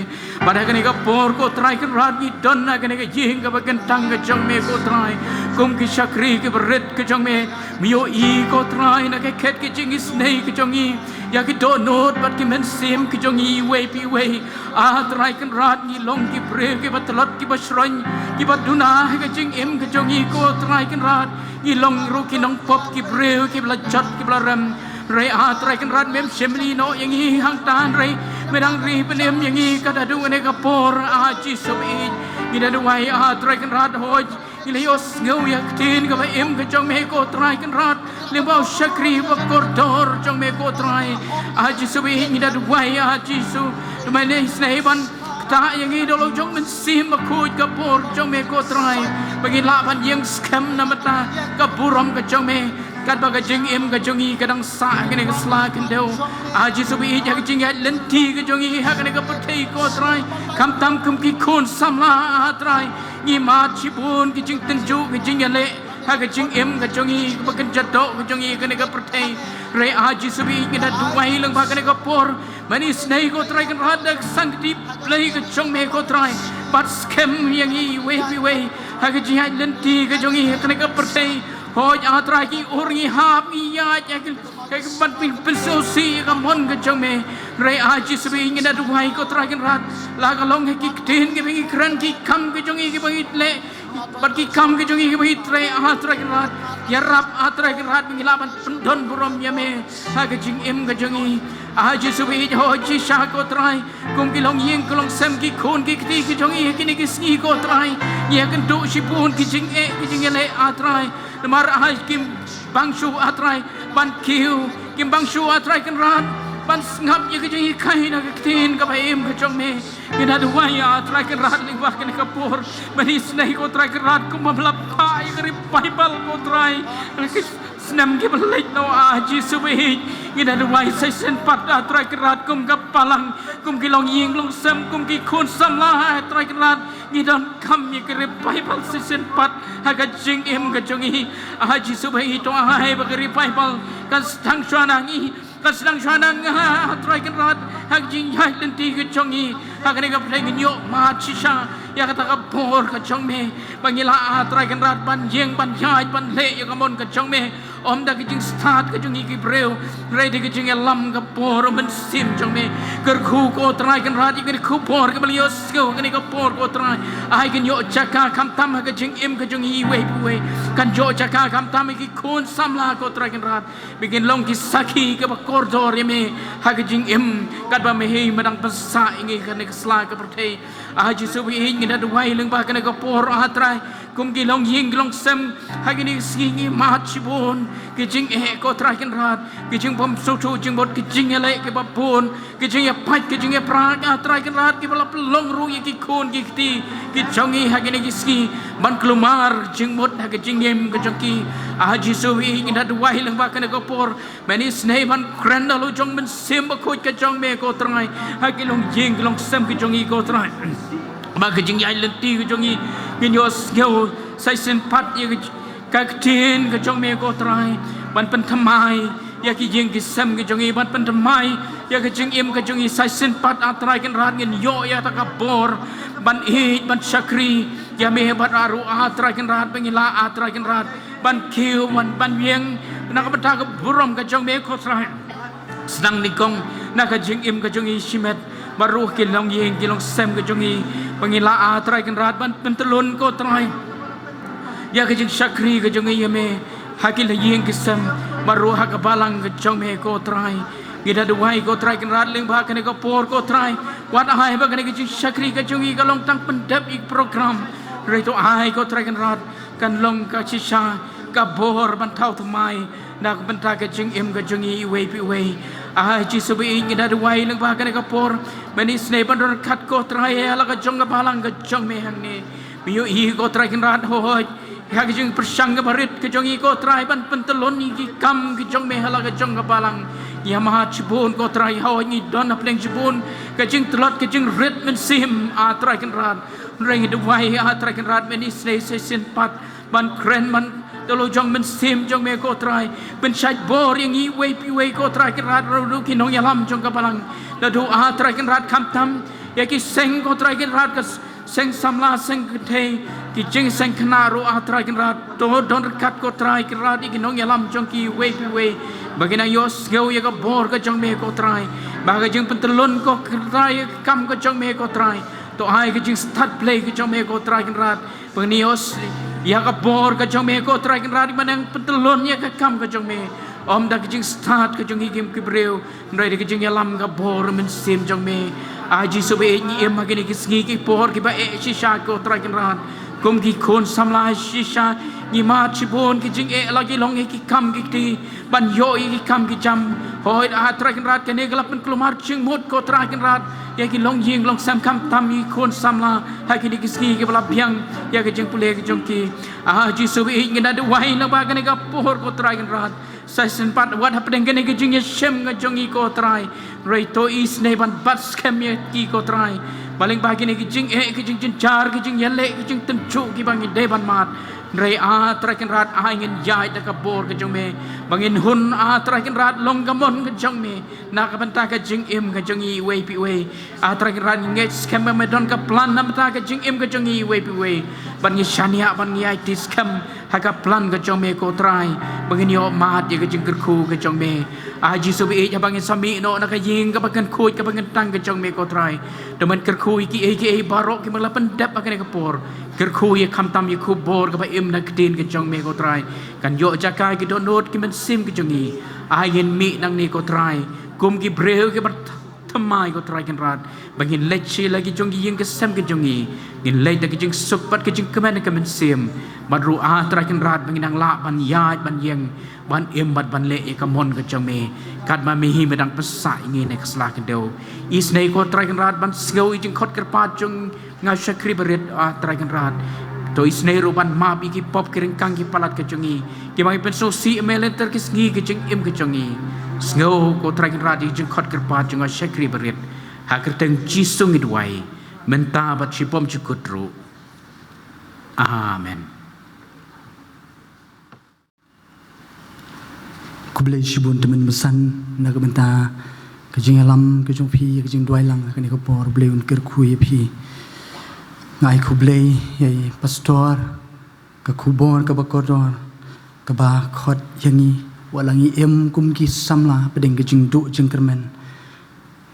Bad ha kane ka por ko Trai Kynrad ngi don ha kane ka ïing kaba kyntang ka jong me ko Trai. Kum ki shakri kiba rit ka jong me, me ïohi ko Trai na ka khet ka jingisynei ka jong ngi, ïa ki dohnud bad ki mynsiem ka jong ngi iwei pa iwei. Ah Trai Kynrad, ngi long ki briew kiba tlot kiba shroin, kiba duna ha ka jingim ka jong ngi ko Trai Kynrad. Ngi long ruh ki nongpop, ki briew kiba la jot kiba la rem. Hynrei ah Trai Kynrad, mem shim ïa ngi noh ïa ngi hangta, hynrei me dang ri pynim ïa ngi ka haduh kane ka por, ah Jisu baieit. Ngi da duwai, ah Trai Kynrad, hooid ngi la ïohsngew ïa ka ktien kaba im ka jong me ko Trai Kynrad, lyngba u shakri ba kordor jong me ko Trai. Ah Jisu baieit, ngi da duwai, ah Jisu, to me isynei ban ktah ïa ngi da u Mynsiem Bakhuid ka por jong me ko Trai, ba ngin lah ban ïeng skhem na bynta ka burom ka jong me. Katba ka jingim ka jong ngi ka dang sah ha kane ka sla khyndew, ah Jisu baieit, ha ka jingïaid lynti ka jong ngi ha kane ka pyrthei ko Trai, khamtam kum ki khun samla, ah Trai, ngi mad shibun ki jingtynjuh, ki jingïaleh ha ka jingim ka jong ngi, kaba kynja doh ka jong ngi ha kane ka pyrthei. Hynrei ah Jisu baieit, ngi da duwai lyngba kane ka por, man isynei ko Trai Kynrad, da ka sangkti Blei ka jong me ko Trai, bat skhem ïa ngi iwei pa iwei ha ka jingïaid lynti ka jong ngi ha kane ka pyrthei. Hooid ah Trai, ki ur ngi hap, ngi ïaid ïa ki, ki ban pyn, pynsngewsih ïa ka mon ka jong me. Hynrei ah Jisu baieit, ngi da duwai ko Trai Kynrad, la ka long ha ki ktien kiba ngi kren, ki kam ka jong ngi kiba ngi leh, bad ki kam ka jong ngi kiba ngi trei, ah Trai Kynrad, ïarap ah Trai Kynrad, ba ngi lah ban pyndon burom ïa me ha ka jingim ka jong ngi. Ah Jisu baieit, hooid shisha ko Trai, kum ki longïing ki longsem, ki khun ki kti ki jong ngi ha kine ki sngi ko Trai, ngi ïakynduh shibun ki jingeh ki jingïaleh ah Trai. Namar ah kim bang shuh ah Trai ban kiew, kim bang shuh ah Trai Kynrad ban sngap ïa ka jinghikai na ka ktien kaba im ka jong me. Ngi da duwai ah Trai Kynrad lyngba kane ka por, man isynei ko Trai Kynrad, kumba me la phah ïa ka revival ko Trai, snem kiba la leit noh ah Jisu baieit, ngi da duwai sa shisien pat ah Trai Kynrad, kum ka balang, kum ki longïing longsem, kum ki khun samla ah Trai Kynrad, ngi donkam ïa ka revival sa shisien pat ha ka jingim ka jong ngi. Ah Jisu baieit, to ai ba ka revival kan sdang shuwa na ngi, kan sdang shuwa na nga ah Trai Kynrad, ha ka jingïaid lynti ka jong ngi ha kane ka pyrthei. Ngin ïoh mad shisha ïa kata ka bor ka jong me, ba ngi lah ah Trai Kynrad ban ïeng ban ïaid ban leh ïa ka mon ka jong me. Ym da ka jingstad ka jong ngi ki briew, hynrei da ka jingïalam ka bor u Mynsiem jong me. Kyrkhu ko Trai Kynrad ïa kane ka khubor kaba la ïohsngew ha kane ka por ko Trai, ai kan ïoh jaka khamtam ha ka jingim ka jong ngi iwei pa iwei, kan ïoh jaka khamtam ïa ki khun samla ko Trai Kynrad, ba kin long ki sakhi kiba kordor ïa me ha ka jingim, katba me hi me dang pynsah ïa ngi ha kane ka sla ka pyrthei. Ah Jisu baieit, ngi da duwai lyngba kane ka por ah Trai, kum ki longïing ki longsem, ha kine ki sngi ngi mad shibun ki jingeh ko Trai Kynrad, ki jingbymsngewthuh jingmut, ki jingïaleh kiba bun, ki jingïapait, ki jingïapra ah Trai Kynrad, kiba la pynlong ruh ïa ki khun ki kti ki jong ngi ha kine ki sngi ban kulmar jingmut ha ka jingim ka jong ki. Ah Jisu baieit, ngi da duwai lyngba kane ka por, man isynei ban kren da la u Mynsiem Bakhuid ka jong me ko Trai, ha ki longïing ki longsem ki jong ngi ko Trai, ba ka jingïaid lynti ka jong ngi, ngin ïohsngew sa shisien pat ïa ka ka ktien ka jong me ko Trai, ban pynthymmai ïa ki ïing ki sem ka jong ngi, ban pynthymmai ïa ka jingim ka jong ngi. Sa shisien pat A Trai Kynrad ngin ïoh ïa kata ka bor ban ïeit ban shakri ïa me bad ruh A Trai Kynrad, ba ngi lah A Trai Kynrad ban kiew ban, ban ïeng na ka bynta ka burom ka jong me ko Trai. Sdang nyngkong na ka jingim ka jong ngi shimet, bad ruh ki longïing ki longsem ka jong ngi, ba ngi lah A Trai Kynrad ban pyntlun ko Trai ïa ka jingshakri ka jong ngi ïa me ha ki longïing ki sem, bad ruh ha ka balang ka jong me ko Trai. Ngi da duwai ko Trai Kynrad lyngba kane ka por ko Trai, wat ai ba kane ka jingshakri ka jong ngi ka long tang pyndep ïa ki program, hynrei to ai ko Trai Kynrad kan long ka shisha ka bor ban thaw thymmai na ka bynta ka jingim ka jong ngi iwei pa iwei. Ai Jisu ba ïeit, ngi da duwai lyngba kane ka por, men isynei ban don ryngkat ko Trai ïa la ka jong ka balang ka jong me hangne. Me ïohi ko Trai Kynrad, hooid, ïa ka jingpyrshang kaba rit ka jong ngi ko Trai ban pyntlun ïa ki kam ka jong me ha la ka jong ka balang. Ïa ma shibun ko Trai, hooid, ngi don hapdeng shibun ka jingtlot ka jingrit mynsiem A Trai Kynrad. Hynrei ngi duwai A Trai Kynrad, men isynei sa shisien pat ban kren ban da la jong mynsiem jong me ko Trai, pynshait bor ïa ngi iwei pa iwei ko Trai Kynrad, ruh ki nongïalam jong ka balang. Naduh A Trai Kynrad khamtam ïa ki seng ko Trai Kynrad, ka seng samla, seng kynthei, ki jingseng khynnah ruh A Trai Kynrad, to don ryngkat ko Trai Kynrad ïa ki nongïalam jong ki iwei pa iwei, ba kin nang ïohsngew ïa ka bor ka jong me ko Trai, ba ka jingpyntlun ko Trai ïa ka kam ka jong me ko Trai, to ai ka jingstad Blei ka jong me ko Trai Kynrad, ba ngin ïohsngew ïa ka bor ka jong me ko Trai Kynrad, ba nang pyntlun ïa ka kam ka jong me, ym da ka jingstad ka jong ngi kum ki briew, hynrei da ka jingïalam ka bor mynsiem jong me. Ai Jisu ba ïeit, ngi im ha kine ki sngi ki por kiba eh shisha ko Trai Kynrad, kum ki khun samla shisha, ngi mad shibun ki jingeh la ki long ïa ki kam ki kti, ban ïoh ïa ki kam ki jam. Hooid A Trai Kynrad, kane ka la pynkulmar jingmut ko Trai Kynrad ïa ki longïing longsem khamtam ïa ki khun samla ha kine ki sngi kiba la biang ïa ka jingpule ka jong ki. Ai Jisu ba ïeit, ngi da duwai lyngba kane ka por ko Trai Kynrad, sa shisien pat wat hapdeng kane ka jingïashem ka jong ngi ko Trai, hynrei to isynei ban bat skhem ïa ki ko Trai, ba lyngba kine ki jingeh, ki jingjynjar, ki jingïaleh, ki jingtynjuh kiba ngi dei ban mad, hynrei A Trai Kynrad, ai ngin ïaid da ka bor ka jong me, ba ngin hun A Trai Kynrad long ka mon ka jong me na ka bynta ka jingim ka jong ngi iwei pa iwei. A Trai Kynrad, ngi ngeit skhem ba me don ka plan na ka bynta ka jingim ka jong ngi iwei pa iwei, ban ngi shaniah, ban ngi aiti skhem ha ka plan ka jong me ko Trai, ba ngin ïoh mad ïa ka jingkyrkhu ka jong me. Ai Jisu ba ïeit, haba ngin sa mih noh na ka ïing kaba kynthup, kaba kyntang ka jong me ko Trai, to men kyrkhu ïa kiei kiei baroh kiba la pyndep ha kane ka por, kyrkhu ïa khamtam ïa ka khubor kaba im na ka ktien ka jong me ko Trai, kan ïoh jaka ïa ki dohnud ki mynsiem ki jong ngi. Ai ngin mih nangne ko Trai kum ki briew kiba thymmai ko Trai Kynrad, ba ngin leit sha la ki jong ki ïing ki sem ki jong ngi, ngin leit da ka jingsuk bad ka jingkmen ka mynsiem, bad ruh A Trai Kynrad, ba ngin nang lah ban ïaid ban ïeng, ban im bad ban leh ïa ka mon ka jong me, katba me hi me dang pynsah ïa ngi na ka sla ka dew. Isynei ko Trai Kynrad ban sngew ïa ka jingkhot kyrpad jong nga u shakri barit A Trai Kynrad. To isynei ruh ban map ïa ki pop ki ryngkang ki palat ka jong ngi, kiba ngi pynsngewsih ïa me lynter ki sngi ka jingim ka jong ngi. Sngew ko Trai Kynrad ïa ka jingkhot kyrpad jong nga u shakri barit. Ha ka kyrteng Jisu ngi duwai, mynta bad shibun jukut ruh. Amen. Khublei shibun, tymmen basan na ka bynta ka jingïalam ka jong phi, ka jingduwai lang ha kane ka por. U Blei un kyrkhu ïa phi. Nga ai khublei ïa i pastor, ka khubor kaba kordor kaba khot ïa ngi, wat la ngi im kum ki samla hapdeng ka jingduh jingkyrmen.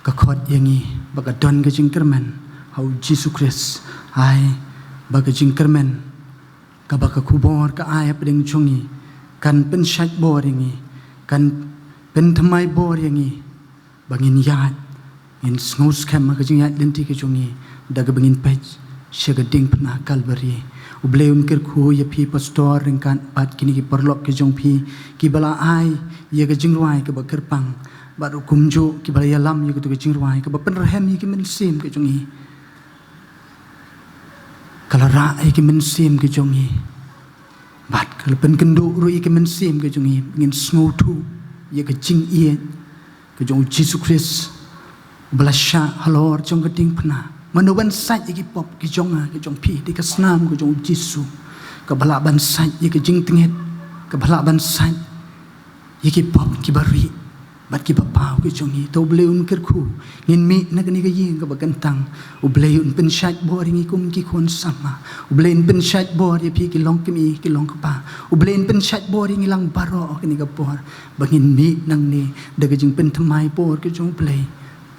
Ka khot ïa ngi ba ka don ka jingkyrmen ha u Jisu Khrist. Ai ba ka jingkyrmen kaba ka khubor ka ai hapdeng jong ngi kan pynshait bor ïa ngi, kan pynthymmai bor ïa ngi, ba ngin ïaid, ngin sngew skhem ha ka jingïaid lynti ka jong ngi, da kaba ngin peit sha ka diengphna Kalbari. U Blei un kyrkhu ïa phi pastor ryngkat bad kine ki paralok ki jong phi, kiba la ai ïa ka jingrwai kaba kyrpang, bad ruh kumjuh kiba la ïalam ïa katu ka jingrwai kaba pynrhem ïa ki mynsiem ki jong ngi, ka la rah ïa ki mynsiem ki jong ngi, bad ka la pynkynduh ruh ïa ki mynsiem ki jong ngi, ngin sngewthuh ïa ka jingïeit ka jong u Jisu Khrist, uba la shah halor jong ka diengphna. Mano ban sait ïa ki pop ki jong nga ki jong phi? Dei ka snam ka jong u Jisu. kaba lah ban sait ïa ka jingtngit, kaba lah ban sait ïa ki pop kiba rieh bad kiba paw ki jong ngi. To U Blei un kyrkhu, ngin mih na kane ka ïing kaba kyntang. U Blei un pynshait bor ïa ngi kum ki khun samla. U Blei un pynshait bor ïa phi ki longkmie ki longkpa. U Blei un pynshait bor ïa ngi lang baroh kane ka por, ba ngin mih nangne da ka jingpynthymmai por ki jong U Blei,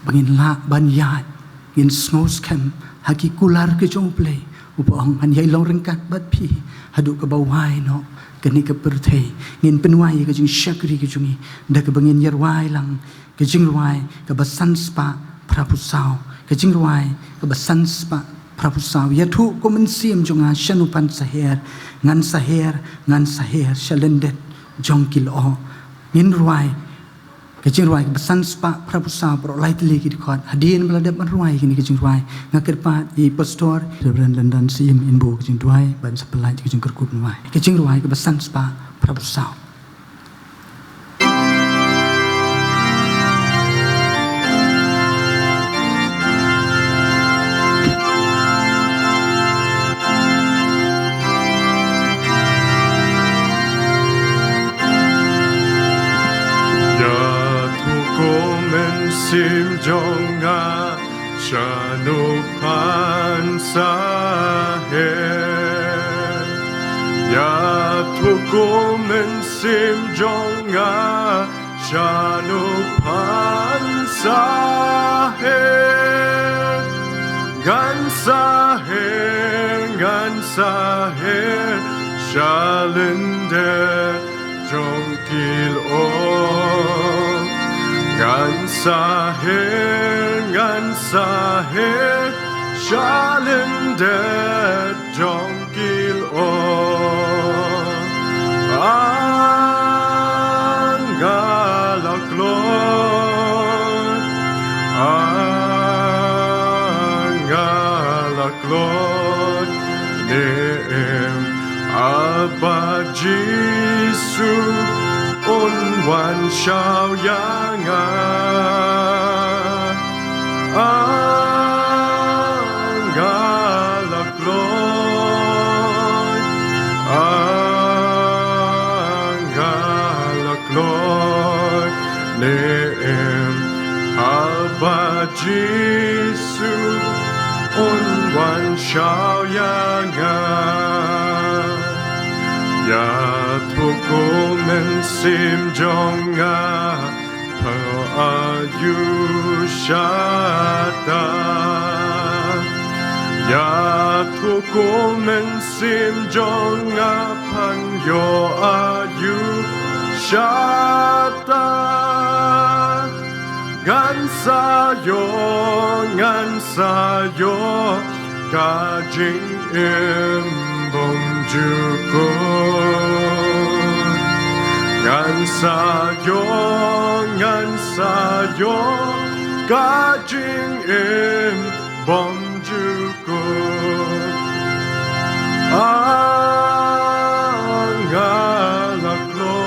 ba ngin lah ban ïaid, ngin sngewskhem ha ki kular ki jong U Blei, uba ong, ngan ïai long ryngkat bad phi haduh kaba wai noh kane ka pyrthei. Ngin pynwai ïa ka jingshakri ka jong ngi da kaba ngin ïarwai lang ka jingrwai kaba san spah phra phew saw, ka jingrwai kaba san spah phra phew saw. Ïathuh ko mynsiem jong nga sha u pan saher, ngan saher, ngan saher sha lyndet jong ki lyoh. Ngin rwai ka jingrwai kaba san spah phra phew saw baroh lai tylli ki dkhot. Hadien ba la dep ban rwai kane ka jingrwai, nga kyrpad ïa i Pastor Reverend London Syiem in buh ka jingduwai ban sa pynlait ka jingkyrkhu ban rwai ka jingrwai kaba san spah phra phew saw. Ïathuh ko mynsiem jong nga sha u pan saher. Ïathuh ko mynsiem jong nga sha u pan saher. Ngan saher, ngan saher sha lyndet jong ki lyoh. Ngan saher, ngan saher sha lyndet jong ki lyoh. Nga la kloi, nga la kloi, ne em, Haba Jisu un wan shaw ïa nga. Nga la kloi, nga la kloi, ne em, haba Jisu un wan shaw ïa nga. Ïathuh ko mynsiem jong nga, pynïoh aïu shata. Ïathuh ko mynsiem jong nga, pynïoh aïu shata. Ngan sa ïoh, ngan sa ïoh ka jingim bymjukut. Ngan sa ïoh, ngan sa ïoh ka jingim bymjukut. Nga la kloi,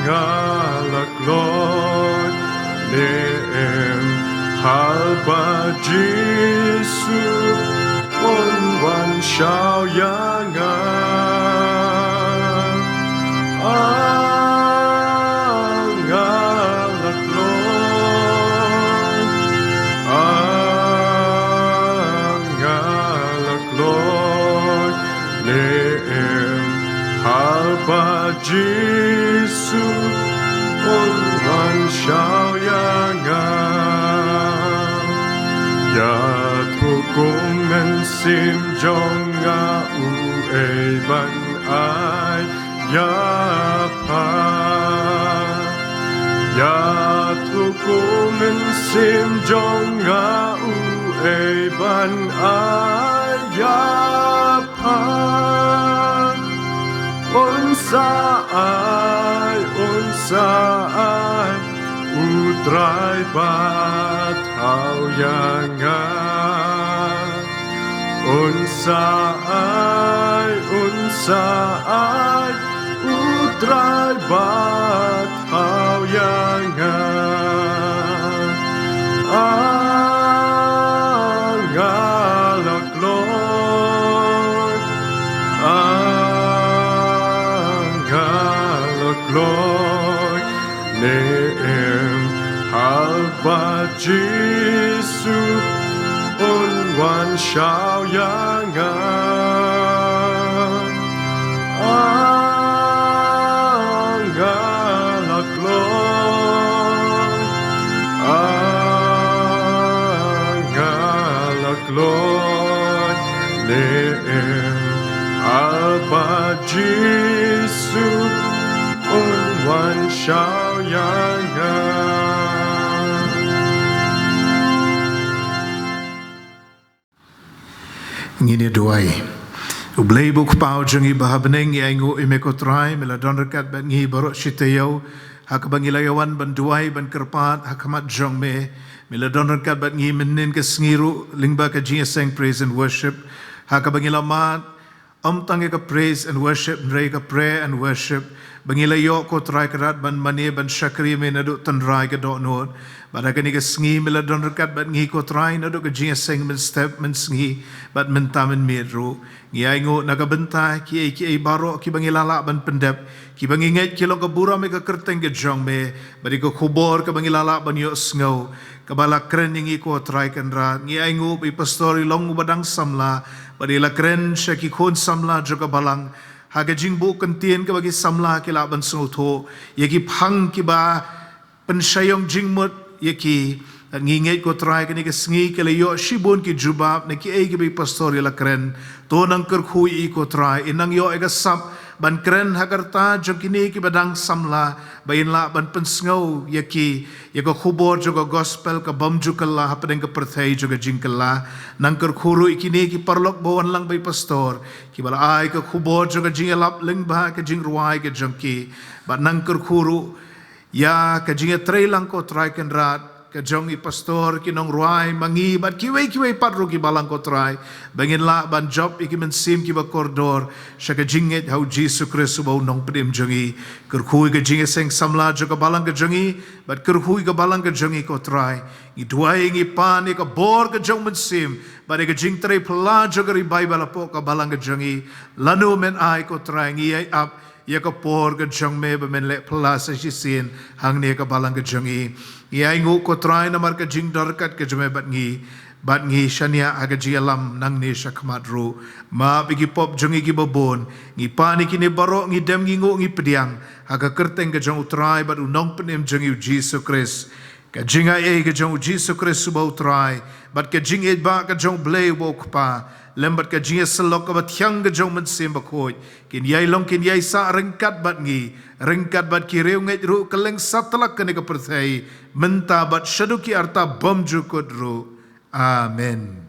nga la kloi, ne em, haba Jisu un wan shaw ïa nga. Nga la kloi, nga la kloi, ne em, haba Jisu un wan shaw ïa nga. Ïathuh ko mynsiem jong nga, uei ban ai ïa pha. Ïathuh ko mynsiem jong nga, uei ban ai ïa pha. Un sa ai, un sa ai, U Trai ba thaw ïa nga. Un sa ai, un sa ai, U Trai ba thaw ïa nga. Nga Jisu un wan shaw ïa nga. A nga la kloi, a nga la kloi ne em, a ba Jisu un wan shaw ïa nga. Ngin ïa duwai. U Blei ba u Kpa jong ngi ba ha bneng, ngi ainguh ïa me ko Trai, me la don ryngkat bad ngi baroh shi taïew ha kaba ngi la ïa wan ban duwai ban kyrpad ha khmat jong me. Me la don ryngkat bad ngi mynhynnin ka sngi ruh lyngba ka jingïaseng praise and worship ha kaba ngi la mad ym tang ïa ka praise and worship hynrei ka prayer and worship ba ngi la ïoh ko Trai Kynrad ban mane ban shakri me naduh tynrai ka dohnud. Bad ha kane ka sngi me la don ryngkat bad ngi ko Trai naduh ka jingïaseng mynstep mynsngi bad mynta mynmiet ruh. Ngi ainguh na ka bynta kiei kiei baroh kiba ngi la lah ban pyndep, kiba ngi ngeit ki long ka burom ïa ka kyrteng ka jong me bad ïa ka khubor kaba ngi la lah ban ïohsngew kaba la kren ïa ngi ko Trai Kynrad. Ngi ainguh ba i pastor i long uba dang samla bad i la kren sha ki khun samla jong ka balang ha ka jingbuh kyntien kaba ki samla ki lah ban sngewthuh ïa ki phang kiba pynshai ïong jingmut ïa ki. Ngi ngeit ko Trai kane ka sngi ki la ïoh shibun ki jubab na kiei kiba i pastor i la kren. To nang kyrkhu ïa i ko Trai, i nang ïoh ïa ka sap ban kren ha ka rta jong kine kiba dang samla ba in lah ban pynsngew ïa ki ïa ka khubor jong ka gospel ka bym ju kylla hapdeng ka pyrthei jong ka jingkylla. Nang kyrkhu ruh ïa kine ki paralok ba wan lang bad i pastor kiba la ai ka khubor jong ka jingïalap lyngba ka jingrwai ka jong ki. Bad nang kyrkhu ruh ïa ka jingïatreilang ko Trai Kynrad ka jong i pastor, ki nongrwai, ma ngi bad kiwei kiwei pat ruh ki balang ko Trai, ba ngin lah ban jop ïa ki mynsiem kiba kordor sha ka jingngeit ha u Jisu Khrist uba u nongpynim jong ngi. Kyrkhu ïa ka jingïaseng samla jong ka balang ka jong ngi bad kyrkhu ïa ka balang ka jong ngi ko Trai. Ngi duwai, ngi pan ïa ka bor ka jong u Mynsiem bad ïa ka jingtrei phylla jong ka Ri Baibl hapoh ka balang ka jong ngi. Lano men ai ko Trai, ngi ïai ap ïa ka por ka jong me ba men leh phylla sa shisien hangne ha ka balang ka jong ngi. Ngi ainguh ko Trai namar ka jingdon ryngkat ka jong me bad ngi, bad ngi shaniah ha ka jingïalam nangne sha khmat ruh. Map ïa ki pop jong ngi kiba bun. Ngi pan ïa kine baroh, ngi dem, ngi nguh, ngi pdiang ha ka kyrteng ka jong u Trai bad u nongpynim jong ngi u Jisu Khrist. Ka jingai ei ka jong u Jisu Khrist uba u Trai bad ka jingïeit ba ka jong u Blei uba u Kpa lem bad ka jingïasyllok kaba thiang ka jong u Mynsiem Bakhuid kin ïai long kin ïai sah ryngkat bad ngi, ryngkat bad ki riewngeit ruh kylleng satlak kane ka pyrthei, mynta bad shaduh ki arta bymjukut ruh. Amen.